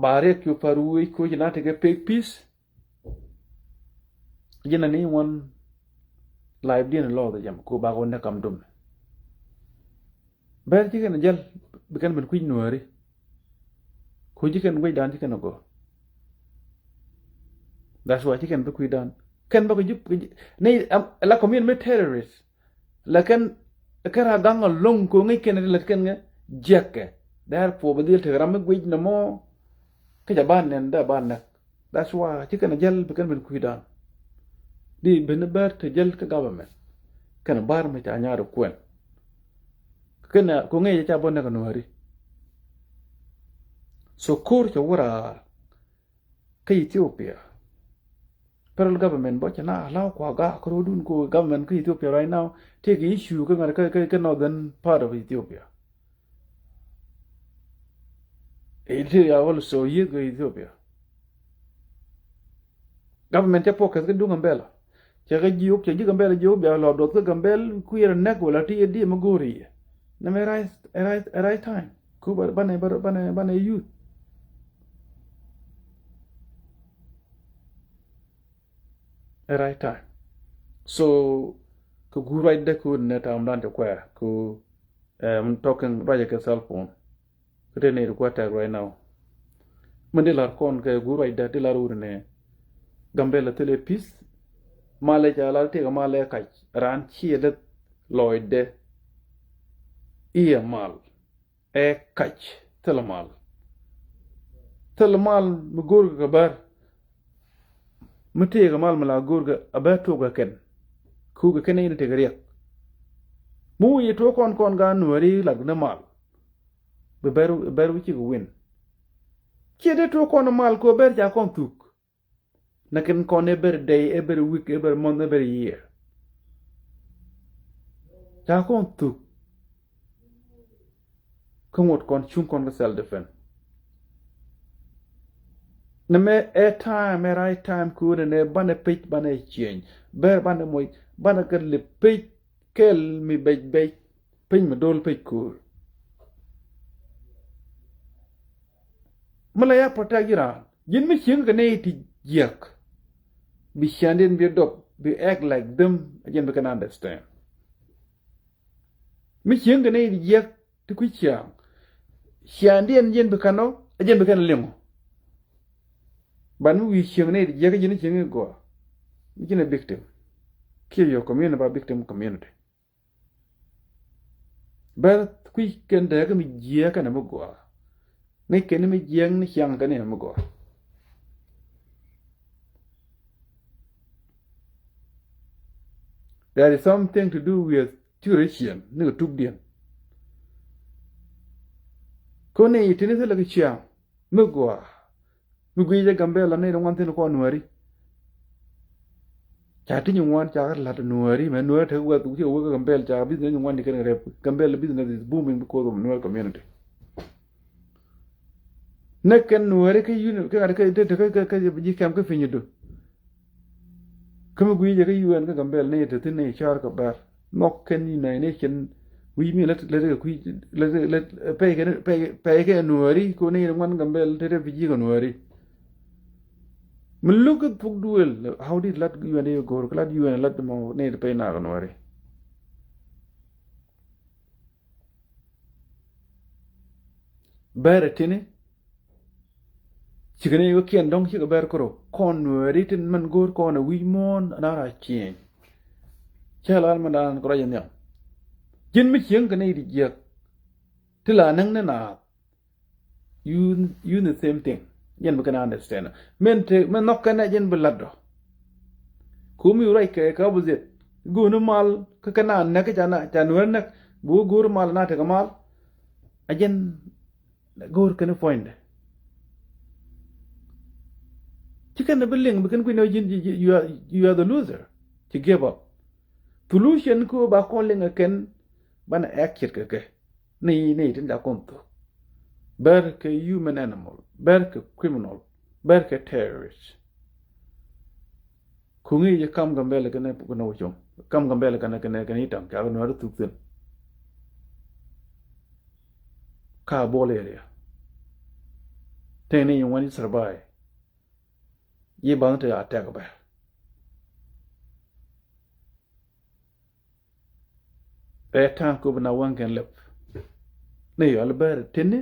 Ba riɛk cu par wec koci na tekɛ pek peace. Ji̱n ani wan life diɛn lɔɔth jam ko ba ko ne kam dum. Bɛr ci kɛn jäl bi kɛn ben kui̱ nuɔri. Ko ci kɛn guec dan ci kɛn go. That's why ci kɛn bi kui̱ dan kɛn ba ko jup ni la community terrorist. Lakin kɛ ra gaŋ along ko ŋäc kɛn ri lät kɛn ŋɛ jiɛkɛ. Therefore bɛ dhil tek ram mi guic nɔmɔ. Kä ca ban nɛn dee ban näk. That's why ci kɛn jäl bi kɛn ben kui̱dan. Di ben bär te jäl kä government. Kɛn bar mi ca nyaar kuɛn. Kɛn ko ŋäc ca bɔ näk nuɔri. So ko̱r ca wura kä Ethiopia. Federal government bɔ cɛ na allow kua ga kɛ rɔdun ko government kä Ethiopia right now. Tëë kɛ issue kä ŋa̱t kä, kä, kä northern part of Ethiopia. Eritrea also yieth kä Ethiopia. Government cɛ focus kä duŋ Gambela. Cɛ kɛ jiök, cɛ ji̱ Gambela jiök bia lɔ duɔth kä Gambel kuiɛr näk wala ti yɛ diɛ mi go̱o̱ri yɛ. Nɛ mɛ right, right, right time. Ku ba, banɛ, ba, banɛ, banɛ youth. Ɛ right time. So kɛ guur ruacdɛ ku nɛ tam dan cɛ kuɛɛr ku, eh, I'm talking ruacɛ kɛ cell phone. Kä te ni ri kuɛ tɛk right now. Min di lar kɔn kɛ guur ruacdɛ di lar wut nɛ Gambela thilɛ peace. Malɛ ca lar tëëkɛ malɛ kac raan ciɛ leth lɔcdɛ. Iɛ mal. Ɛ kac thilɛ mal. Thilɛ mal mi go̱o̱rkɛ kɛ bär. Mi tëëkɛ mal mi la go̱o̱rkɛ a bär tuɔk kɛ kɛn. Kukɛ kɛn in tëëkɛ riɛk. Mi wi̱i̱ tuɔk kɔn kɔn gaat nuääri lak ni mal. Bi bär, bär wi̱i̱ cikɛ win. Ciɛ dee tuɔk kɔn mal kɛ bär ca kɔn thuk. Nakin kɔn every day, every week, every month, every year. Ca kɔn thuk. Kä ŋot kɔn cuŋ kɔn kä self defense. Nɛ mɛ ɛ time, ɛ right time kɛ ɣöö nɛ banɛ pec banɛ change. Bɛr banɛ moc banɛ kɛ lip pec kɛl mi bec bec. Pec mi dol pec ko̱o̱r. Mi la ya protect ji̱ raan. Ji̱n mi cieŋ kɛ nɛy ti jiäk. Bi ciandiɛn bi dɔp bi act like them. A jiɛn bi kɛn understand. Mi cieŋ kɛ nɛy ti jiäk ti kui̱ ciaŋ. Ciandiɛn jiɛn bi kɛn ɔ, a jiɛn bi kɛn liŋ ɔ. Ban mi wi̱i̱ cieŋ nɛy ti jiäk a jiɛn cieŋ i̱ gɔaa. Mi jiɛn a victim. Kiɛ your community ba victim community. Bɛr kui̱ kɛn dee kä mi jiɛk kɛn mi gɔaa. Ni kɛn mi jiɛk ni ciaŋ kɛn mi gɔaa. There is something to do with situation ni kɛ tukdiɛn. Kɔn ni tini thilɛ kɛ ciaŋ mi gɔaa. Mi guic jɛ Gambela ni ri ŋuan thin kɔn nuääri. Ca ti nyin ŋuan ca lat nuääri mɛ nuääri tek wɛth wä Gambela ca business nyin ŋuan di kɛn rep. Gambela business is booming because of Nuer community. Nɛ kɛn nuääri kä unit kä ŋa̱t kä ji̱ kɛm kä piny idu. Kä mi guic jɛ kä U N kä Gambela ni te thin ni car kɛ bär. Nhɔk kɛn United Nation wi̱i̱ mi lät lät kɛ kui̱ lät lät pɛy kɛ pɛy kɛ nuääri ko ni ŋuan Gambela te te pi ji̱ kɛ nuääri. Mi luk kɛ thuk duël how did lat U N dee go̱o̱r kɛ lat U N lat mɔ ni te pɛy nak nuääri. Bɛrɛ tini cikɛ ni wä kiɛn dɔ̱ŋ cikɛ bɛr kärɔ kɔn nuääri tin mɛn go̱o̱r kɔn ɛ wi̱c muɔ̱ɔ̱n ana ra cieŋ. Cɛ lal mɛn daan kɛ ruac ɛ nhiam. Ji̱n mi cieŋ kɛ ni di jiäk ti la näŋ ni naath. You, you the same thing. Jɛn bi kɛn understand mɛn te mɛn nhɔk kɛn ɛ jɛn bi lat dɔ. Kum yu ruac kɛ kɛ opposite. Go̱o̱r ni mal kä kɛn a näk kä ca na ca nuääri näk bi wä go̱o̱r mal na tekɛ mal. A jɛn go̱o̱r kɛn puɔ̱nydɛ. Ci kɛn bi liŋ bi kɛn kui̱n ɛ ji̱n you are, you are the loser. Ci give up. Solution kä ba kɔn liŋ ɛ kɛn banɛ act kɛ kɛ. Ni ni tin da kon thok. Bɛr kɛ human animal, bɛr kɛ criminal, bɛr kɛ terrorist. Kuŋi jɛ kam Gambɛl kɛnɛ pukɛ nɔ wä com. Kam Gambɛl kɛnɛ kɛnɛ kɛnɛ itam kɛ a nuari thuk thin. Ka bol area. Tɛn ni wani survive. Yi baŋ te a tɛk bɛ. Ɛ ta̱a̱ köp na waŋ kɛn lɛp. Ni yɔl bɛr tini.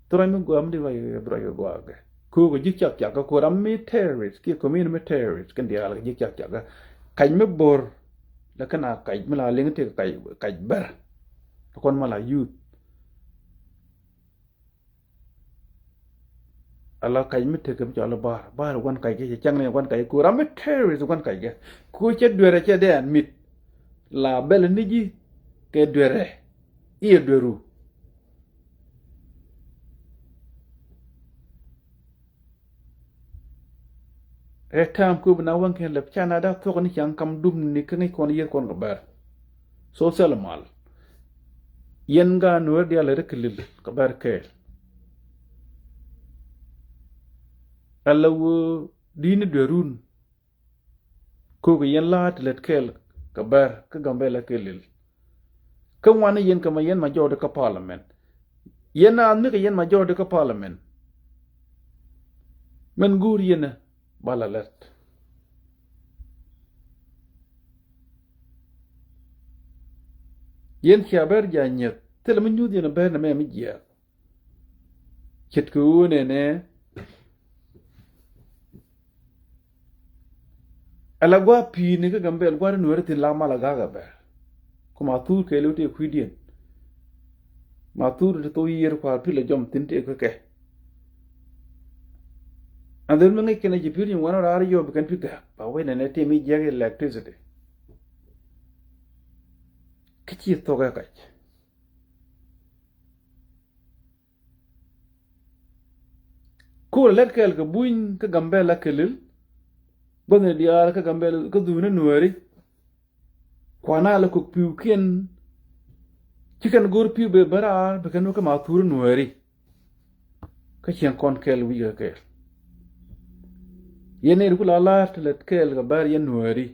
Thurɔny mi guam di ruac ruac guagɛ. Köök ji̱ cak cak kä kuram mi terrorist kiɛ community mi terrorist kɛn diaal kɛ ji̱ cak cak kä. Kac mi bor. Lɛ kɛn a kac mi la liŋ ti kac kac bɛr. Kɔn ma la youth. Ala kac mi tekɛ mi cɔal i̱ bar bar gua̱n kac kɛ cɛ cäŋ ni gua̱n kac ku ram mi terrorist gua̱n kac kɛ ku cɛ duerɛ cɛ dee an mit. La bɛl ni ji̱ kɛ duerɛ i̱ ɛ dueru. Ɛ ta̱a̱m kööb na wäŋ kɛn lɛp ca na da̱k thuɔ̱k ni ca̱ŋ kam dum ni kä ŋäc kɔn yier kɔn kɛ bɛr. So thil mal. Yɛn gaa nuɔ̱ɔ̱r diaal ɛ ri kɛ lil kɛ bɛr kɛɛl. Ala wee di̱i̱ni duerun. Köökɛ yɛn la̱a̱t ti lät kɛɛl kɛ bɛr kä Gambɛla kɛ lil. Kä ŋuani yɛn kɛ ma yɛn majority kä parliament. Yɛn naath mi kɛ yɛn majority kä parliament. Mɛn guur yɛn ɛ ba la lät. Yɛn cia bɛr ja nyieth thilɛ mi nyuth yɛn ɛ bɛr nɛ mɛ mi jiɛɛk. Ce̱tkɛ ɣöö nɛnɛ. Ala gua̱a̱ pi̱i̱ni kä Gambɛl gua̱a̱r nueeri thi̱n la mal a ga̱a̱k a bɛr. Ku ma thuur kɛɛliw tëë kui̱diɛn. Ma thuur ti thok yiër kua̱r pi̱l a jɔm thi̱n tëë kä kɛ. And then mi ŋäc kɛn a ji̱ pi̱i̱r nyin wan raar yɔp kɛn pi̱ gäk ba wec nɛnɛ tëë mi jiäk electricity. Kä ci thok ɛ kac. Kur lɛt kɛɛl kɛ buny kä Gambɛla kɛ lil. Gua̱thni diaal kä Gambɛla kä dhuuni nueeri. Kuana lɛ kok pi̱wkiɛn. Ci kɛn go̱r pi̱w bɛ ben raar bɛ kɛn wä kä ma thuri nueeri. Kä cieŋ kɔn kɛɛl wi̱i̱ kɛ kɛɛl. Yɛn nɛy ti ku la la̱r ti lɛt kɛɛl kɛ bär yɛn nueeri.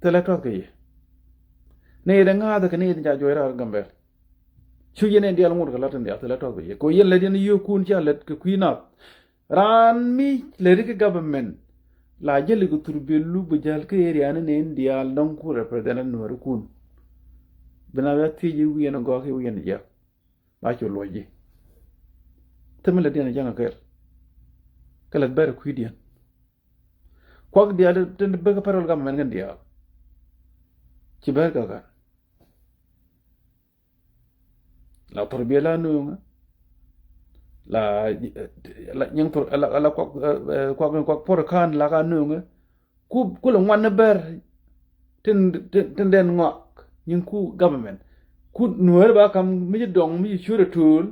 Thilɛ tɔth kɛ yɛ. Ni yɛ dee ŋa̱a̱th kɛ ni yɛ dee ca juɔc raar Gambɛl. Cu yɛn in diaal ŋot kɛ lat in diaal thilɛ tɔth kɛ yɛ. Kɛ yɛn lät yɛn yio̱o̱kun ca lät kɛ kui̱ nath. Raan mi lät kɛ government. La jäli kɛ thur biɛl luk bi jäl kä area ni ni in diaal dɔ̱ŋ ku represent nuɔrikun. Bi na bia thiec i̱ wi̱i̱ yɛn gɔ̱a̱k i̱ wi̱i̱ yɛn jiäk. Ba cu luɔc ji̱. Thimɛ lät yɛn ja̱ŋ kɛ kɛl. Kɛ lät bɛr kui̱diɛn. Kuak diaal tin bek federal government kɛn diaal. Ci bek kakan. La thor biɛ la nuŋ. La la nyiŋ thor la la kuak kuak kuak por kan la ka nuŋ. Ku ku la ŋuan ni ber. Tin tin tin den ŋuak nyiŋ ku government. Ku nuer ba kam mi ci dɔŋ mi ci cure tul.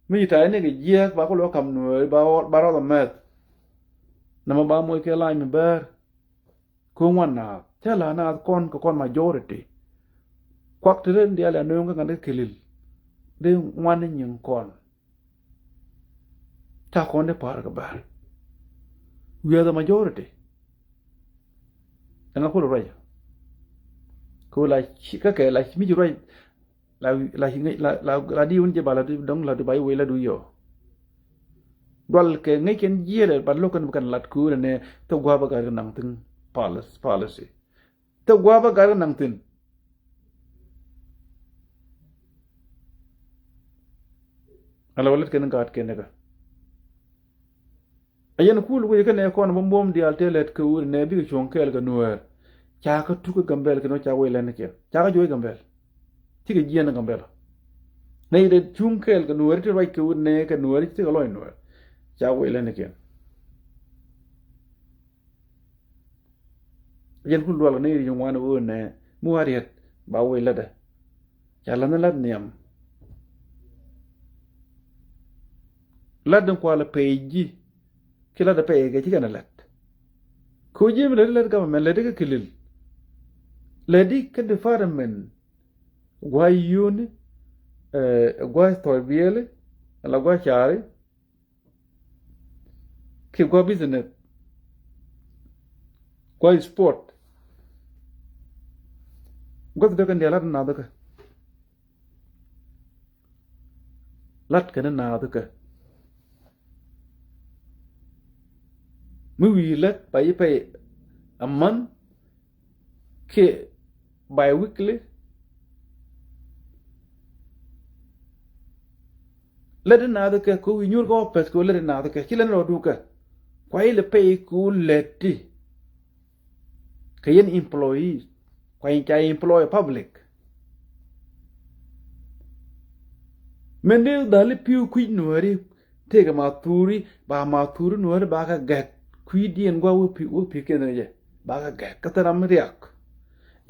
Mi ci ta̱a̱ ni kɛ jiɛk ba ku lɔ kam nuer ba ba rɔth mɛth. Nama ba moc kɛ lany mi ber. Kä ŋuan naath cä la naath kɔn kɛ kɔn majority. Kuak ti ren diaal ya nööŋ kä ŋa̱n kä kelil. Di ŋuan ni nyiŋ kɔn. Ca kɔn di pa̱a̱r kɛ bär. We are the majority. Ɛŋa kulɛ ruac. Kä la ci kä kɛ la ci mi ci ruac. La la la la la di wun jɛ ba la di dɔŋ la di ba iwei la du yɔ. Dual kɛ ŋäc kɛn jiɛlɛ ba lo̱k kɛn bi kɛn lat kuunɛ nɛ thok gua̱a̱p a gat kɛ naŋ thi̱n policy. Thok gua̱a̱p a gat kɛ naŋ thi̱n. Ala wä lät kɛn gaat kɛn kä. A yɛn kul wec kä nɛ kɔn buɔ̱m buɔ̱m diaal tëë lät kɛ wut nɛ bikɛ cuɔ̱ŋ kɛɛl kɛ nuäär. Ca kä tuk kä Gambɛl kɛ nuäär ca wec lɛn kiɛn ca kä juɔc Gambɛl. Cikɛ jiɛn Gambɛl. Nɛ yɛ dee cuŋ kɛɛl kɛ nuäär ti ruac kɛ wut nɛ kɛ nuäär cikɛ lɔc nuäär. Ca wec lɛn kiɛn. Yɛn ku lual ni ri ŋuan wä nɛ mi wa riet ba wä ilat dɛ. Ca lat ni lat niam. Lat ni kual pɛy ji̱. Ki lat pɛy kɛ ci kɛn lat. Ko ji̱ mi lät lat government lät kɛ kilil. Lɛ di kä department gua̱ yuni, eh, gua̱ thɔɔc biɛli, ala gua̱ cari, ki gua̱ business, gua̱ sport. Gua̱ thidä kɛ ndiɛ lat nath kä. Lat kɛn naath kä. Mi wi̱i̱ lät ba yi pay a month kiɛ bi-weekly. Lät naath kä ko wi̱i̱ nyuur kä office ko lät naath kä ci lät rɔ duk kä. Kua ilɛ pay ko lät ti. Kɛ yɛn employees, kua in ca employ public. Mɛn dee dhali pi̱w kui̱ nuääri, tëëkɛ ma thuri, ba ma thuri nuääri ba kɛ gɛk. Kui̱diɛn gua̱ wä pi̱w, wä pi̱w kiɛn jɛ ba kɛ gɛk kä thil ram riak.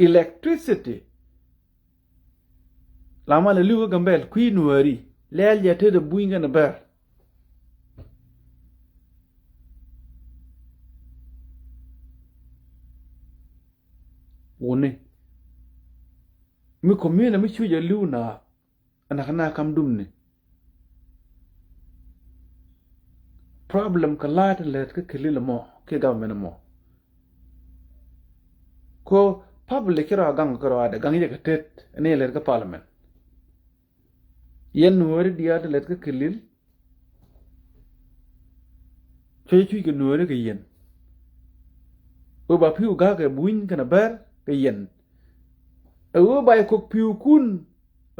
Electricity. La mal li̱w kä Gambɛl kui̱ nuääri lɛl jɛ tet ɛ buny kɛn bɛr. Wuni mi community mi cuc ɛ li̱w na. Ɛn ɛ kɛ na kam dumni. Problem kɛ la̱a̱t lät kä Kilil mɔ kiɛ government mɔ. Ko public ci rɔ a gaŋ kɛ rɔ a dee gaŋ yɛ kɛ tet ni lät kä parliament. Yɛn nuɔɔri diaal ti lät kä Kilil. Cuɛ cuc kɛ nuɔɔri kɛ yɛn. Wee ba pi̱w ga̱a̱k ɛ buny kɛnɛ bɛr kɛ yɛn. Ɛ wee ba yɛ kok pi̱w kun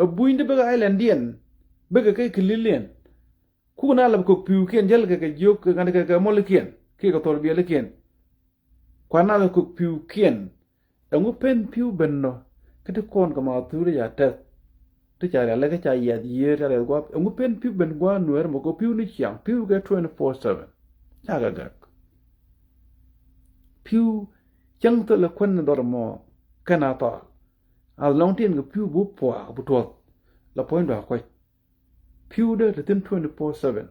ɛ buny ti bikɛ island diɛn bikɛ kɛ Kilil diɛn. Kukɛ na lap kök pi̱wkiɛn jäl kɛ kɛ jiök kɛ ŋa̱t kɛ kɛ mɔlikiɛn kiɛ kɛ thol biɛlikiɛn. Kuan na kɛ kök pi̱wkiɛn. Ɛŋu pen pi̱w ben nɔ kä ti kɔn kɛ ma thuri ca tɛth. Ti ca rial lɛ kä ca yiath yiëër ca rial guap ɛŋu pen pi̱w ben gua̱a̱ nuɛɛr mɔ kɛ pi̱w ni ciaŋ pi̱w kɛ twenty four seven. Ca kɛ gak. Pi̱w cäŋ thilɛ kuän ni dhɔr mɔ kɛn a thɔal. As long tin kɛ pi̱w bu puaak bu tuɔth. La puɔ̱ny dɔ̱a̱k kuec. Pi̱wdä te thi̱n twenty four seven.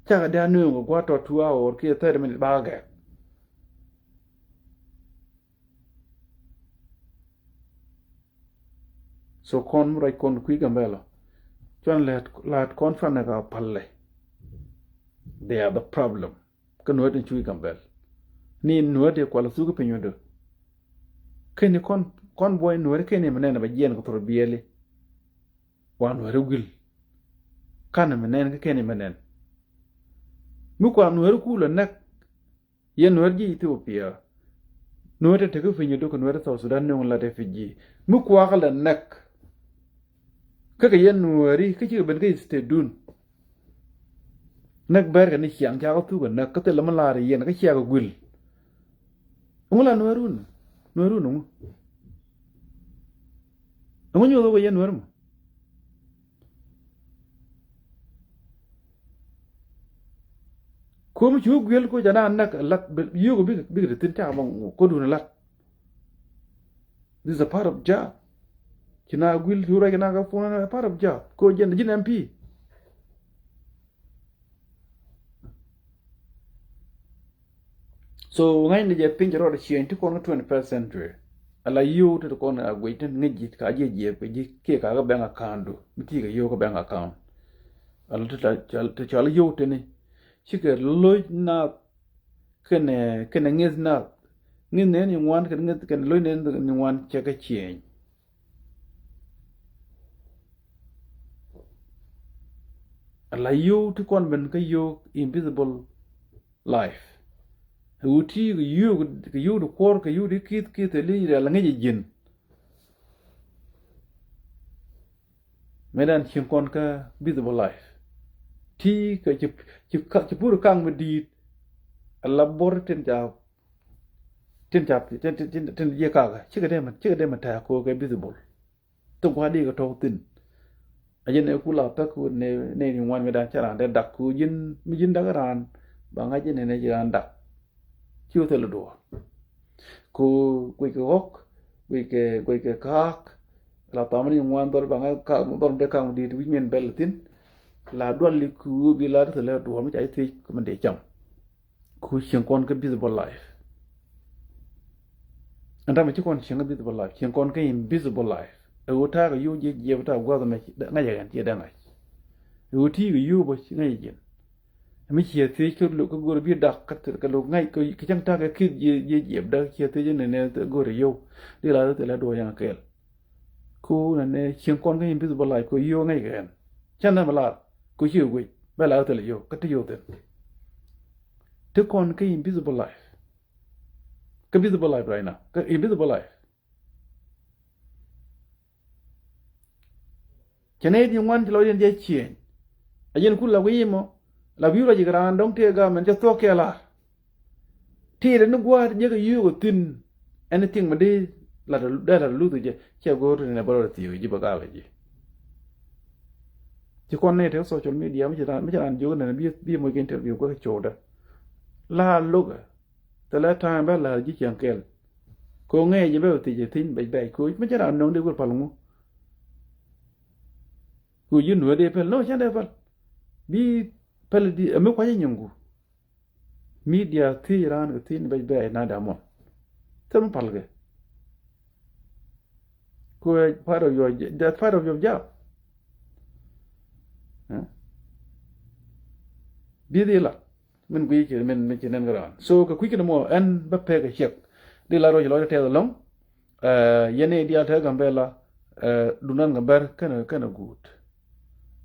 Cakɛ dia nööŋ kɛ gua̱a̱t tɔ two hour kiɛ thirty minute bakɛ gɛɛk. So kɔn mi ruac kɔn kui̱ Gambɛl ɔ cuan lät lät kɔn cuan nɛ ka palɛ. They are the problem. Kä nuɔ̱t ni cui̱ Gambɛl ni nuɔ̱t di kual thuk piny wä dö. Keni kɔn kɔn buɔy nuɔ̱t keni mi nɛn ba jiɛn kɛ thor biɛli. Wa nuɛri wil. Kan mi nɛn kä kɛn mi nɛn. Mi kua nuɛri kulɛ nɛk. Yɛ nuɛri ji̱ Ethiopia. Nuɛri te tekä piny duk nuɛri South Sudan nuŋ la refugee. Mi kua kä lɛ nɛk. Kä kɛ yɛ nuɛri kä cikɛ ben kä state dun. Nɛk bɛr kɛ ni ciaŋ ca kä thuk ɛ nɛk kä thilɛ mi lar yɛn kä ciaŋ kä guil. Ŋu la nuɛrun nuɛrun ŋu. Ŋu nyuɔth wä yɛ nuɛr mɔ. Kum cu guiel ko jana nak lat yoko bik bik de tin ta bang ko dun lat. This is a part of job. Kina guil cu rɛ kina ka funa part of job ko jɛn jin M P. So ŋa̱cni jɛ piny cɛ rɔɔdɛ ciëny ti kɔn kä twenty first century. Ala yio̱w ti ti kɔn a guic tin ŋäc ji̱ ka jiɛ jiɛ guic ji̱ kiɛ ka kä bank account du mi ti kɛ yio̱w kä bank account. Ala ti cɔal yio̱w tini cikɛ lo̱c nath kɛnɛ kɛnɛ ŋi̱th nath. Ŋi̱th nɛn ni ŋuan kɛnɛ ŋi̱th kɛnɛ lo̱c nɛn ni ŋuan cɛ kä ciëny. Ala yio̱w ti kɔn ben kä yio̱w invisible life. Ɛ ɣöö ti kɛ yio̱w kɛ yio̱w di kuɔr kɛ yio̱w di kith kith ɛ li ala ŋäc ɛ ji̱n. Mëë dan cieŋ kɔn kä visible life ti kɛ ci ci pur kaŋ mi di̱i̱t. Ala bor tin ca tin ca tin tin tin jiɛ kakɛ cikɛ dee mɛ cikɛ dee mɛ tɛ̈ɛ̈k kɛ visible. Thok gua̱a̱r di kɛ tɔ̱ thi̱n. A jɛn ɛ kula pek ku ne ne ni ŋuan mi dan cɛ raan dee dak ku ji̱n mi ji̱n dak raan. Ba ŋa̱c jɛ ne ne ji̱ raan dak. Ci wä thil duɔ̱ɔ̱r. Ku guic kɛ ɣɔ̱k guic kɛ guic kɛ ka̱a̱k. La thaman ni ŋuan dhɔr ba ŋa̱c ka̱a̱k dhɔr dee ka̱a̱k mi di̱i̱t wi̱c min bɛl thi̱n. La dual li ku bi la thil duɔ̱ɔ̱r mi ca ji̱ thiec kɛ mi dee cam. Ku cieŋ kɔn kä visible life. Ɛn tamɛ ci kɔn cieŋ kä visible life, cieŋ kɔn kä invisible life. Ɛ ɣöö ta̱a̱ kɛ yio̱w jiɛ jiɛp ta̱a̱ gua̱th ɛmɛ ŋa̱cɛ ɣɛn ciɛ dee ŋa̱c. Ɛ ɣöö ti̱i̱ kɛ yio̱w bä ci ŋa̱cɛ jiɛn. Ɛ mi ciɛ thiec kä lo̱k kä go̱r bi dak kä lo̱k ŋa̱c kɛ cäŋ ta̱a̱ kɛ ki̱th jiɛ jiɛp dak ciɛ thiec ɛn nɛnɛ go̱r ɛ yio̱w. Di la thilɛ duɔ̱ɔ̱c ɛn kɛɛl. Ko nɛnɛ cieŋ kɔn kä invisible life ko yio̱w ŋa̱c kɛ ɣɛn. Cä nɛmɛ lar ko ciɛ guic bɛ la thilɛ yio̱w kä ti yio̱w thi̱n. Ti kɔn kä invisible life. Kä visible life right now. Kä invisible life. Cɛ nɛy ti ŋuan ci lɔcdiɛn jɛ ciëëny. A jɛn kul la wi̱i̱ mɔ la bi̱i̱ rɔ ji̱ kɛ raan dɔ̱ŋ tëë gam ɛn cɛ thuɔ̱k kɛ la̱r. Tëëdɛ ni gua̱a̱th jɛ kɛ yio̱o̱k ɛ thi̱n. Anything mi dee la dee la luth jɛ cɛ go̱o̱r ti nɛ bä rɔ thiëëk ji̱ bä gaak ɛ ji̱. Ci kɔn nɛy te social media mi ci raan mi ci raan jiök nɛn bi bi moc kɛ interview guäk cowdä. La lo̱kɛ. Thilɛ ta̱a̱ŋ bɛ la̱r ji̱ cieŋ kɛl. Ko ŋɛɛ jɛ bɛ thiec ɛ thi̱n bɛc bɛc ko mi cɛ raan nöŋ dee wur pal ŋu. Ko ji̱ nuɛ dee pɛl nɔ cɛn dee pɛl. Bi pɛl di ɛmi kua̱c nyinku. Media thiec raan kɛ thi̱n bɛc bɛc na damɔ. Thil mi pal kɛ. Ko part of your, that's part of your job. Bi dhi la min guic kɛ min min ci nɛn kɛ raan. So kɛ kui̱ kɛn mɔ ɛn bä pek kɛ ciɛk. Di la rɔ ci lɔc tɛth ɛlɔ̱ŋ. Yɛn i̱ diaal te Gambɛla. Dunan kɛ bɛr kɛn kɛn guut.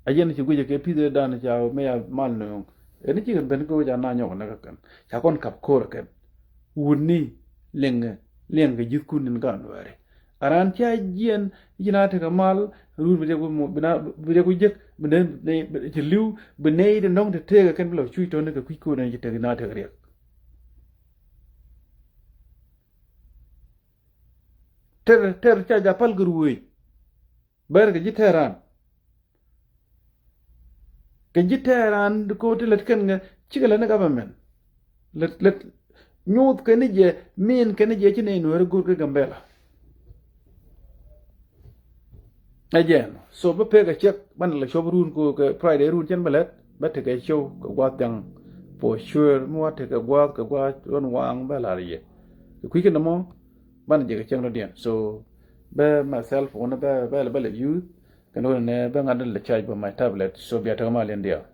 A yɛn ci guic kɛ pi̱th dan ca mɛ ya mal nööŋ. Ɛn ci kɛ ben kɛ wec a na nyɔk nɛ kɛ kɛn ca kɔn kap ko̱r kɛn. Wut ni liɛŋ liɛŋ kɛ ji̱th kun nin ka nuɛɛri. A raan cia jiɛn i̱ ci na tekɛ mal run bi dee ku bi dee ku jek bi ne ci li̱w bi ne i̱ ti nɔŋ te teek kɛn bi lɔ cuc tɔni kɛ kui̱ ko̱r ni ci tek na tekɛ riɛk. Ter ter ca ja pal kɛ ruëëc. Bɛr kɛ ji̱ tɛɛran. Kɛ ji̱ tɛɛran ko ti lät kɛn ŋɛ cikɛ lät ni government. Lät lät nyuuth kɛn ni jɛ min kɛn ni jɛ ci nɛy nuɛɛri go̱r kɛ Gambɛla. Ɛ jɛn so bä pek ɛ ciɛk banɛ la cop run ko kɛ Friday run cɛn bä lät bä tekɛ cio̱w kɛ gua̱th ja̱ŋ. For sure mi wa tekɛ gua̱th kɛ gua̱th run waŋ bä la̱r yɛ. Kɛ kui̱ kɛn mɔ banɛ jɛ kɛ cieŋ rɔ̱diɛn so bä myself wunɛ bä bä lɛ bä lɛ youth. Kɛn wunɛ nɛ bä ŋa̱t lɛ charge bä my tablet so bia tekɛ mal in diaal.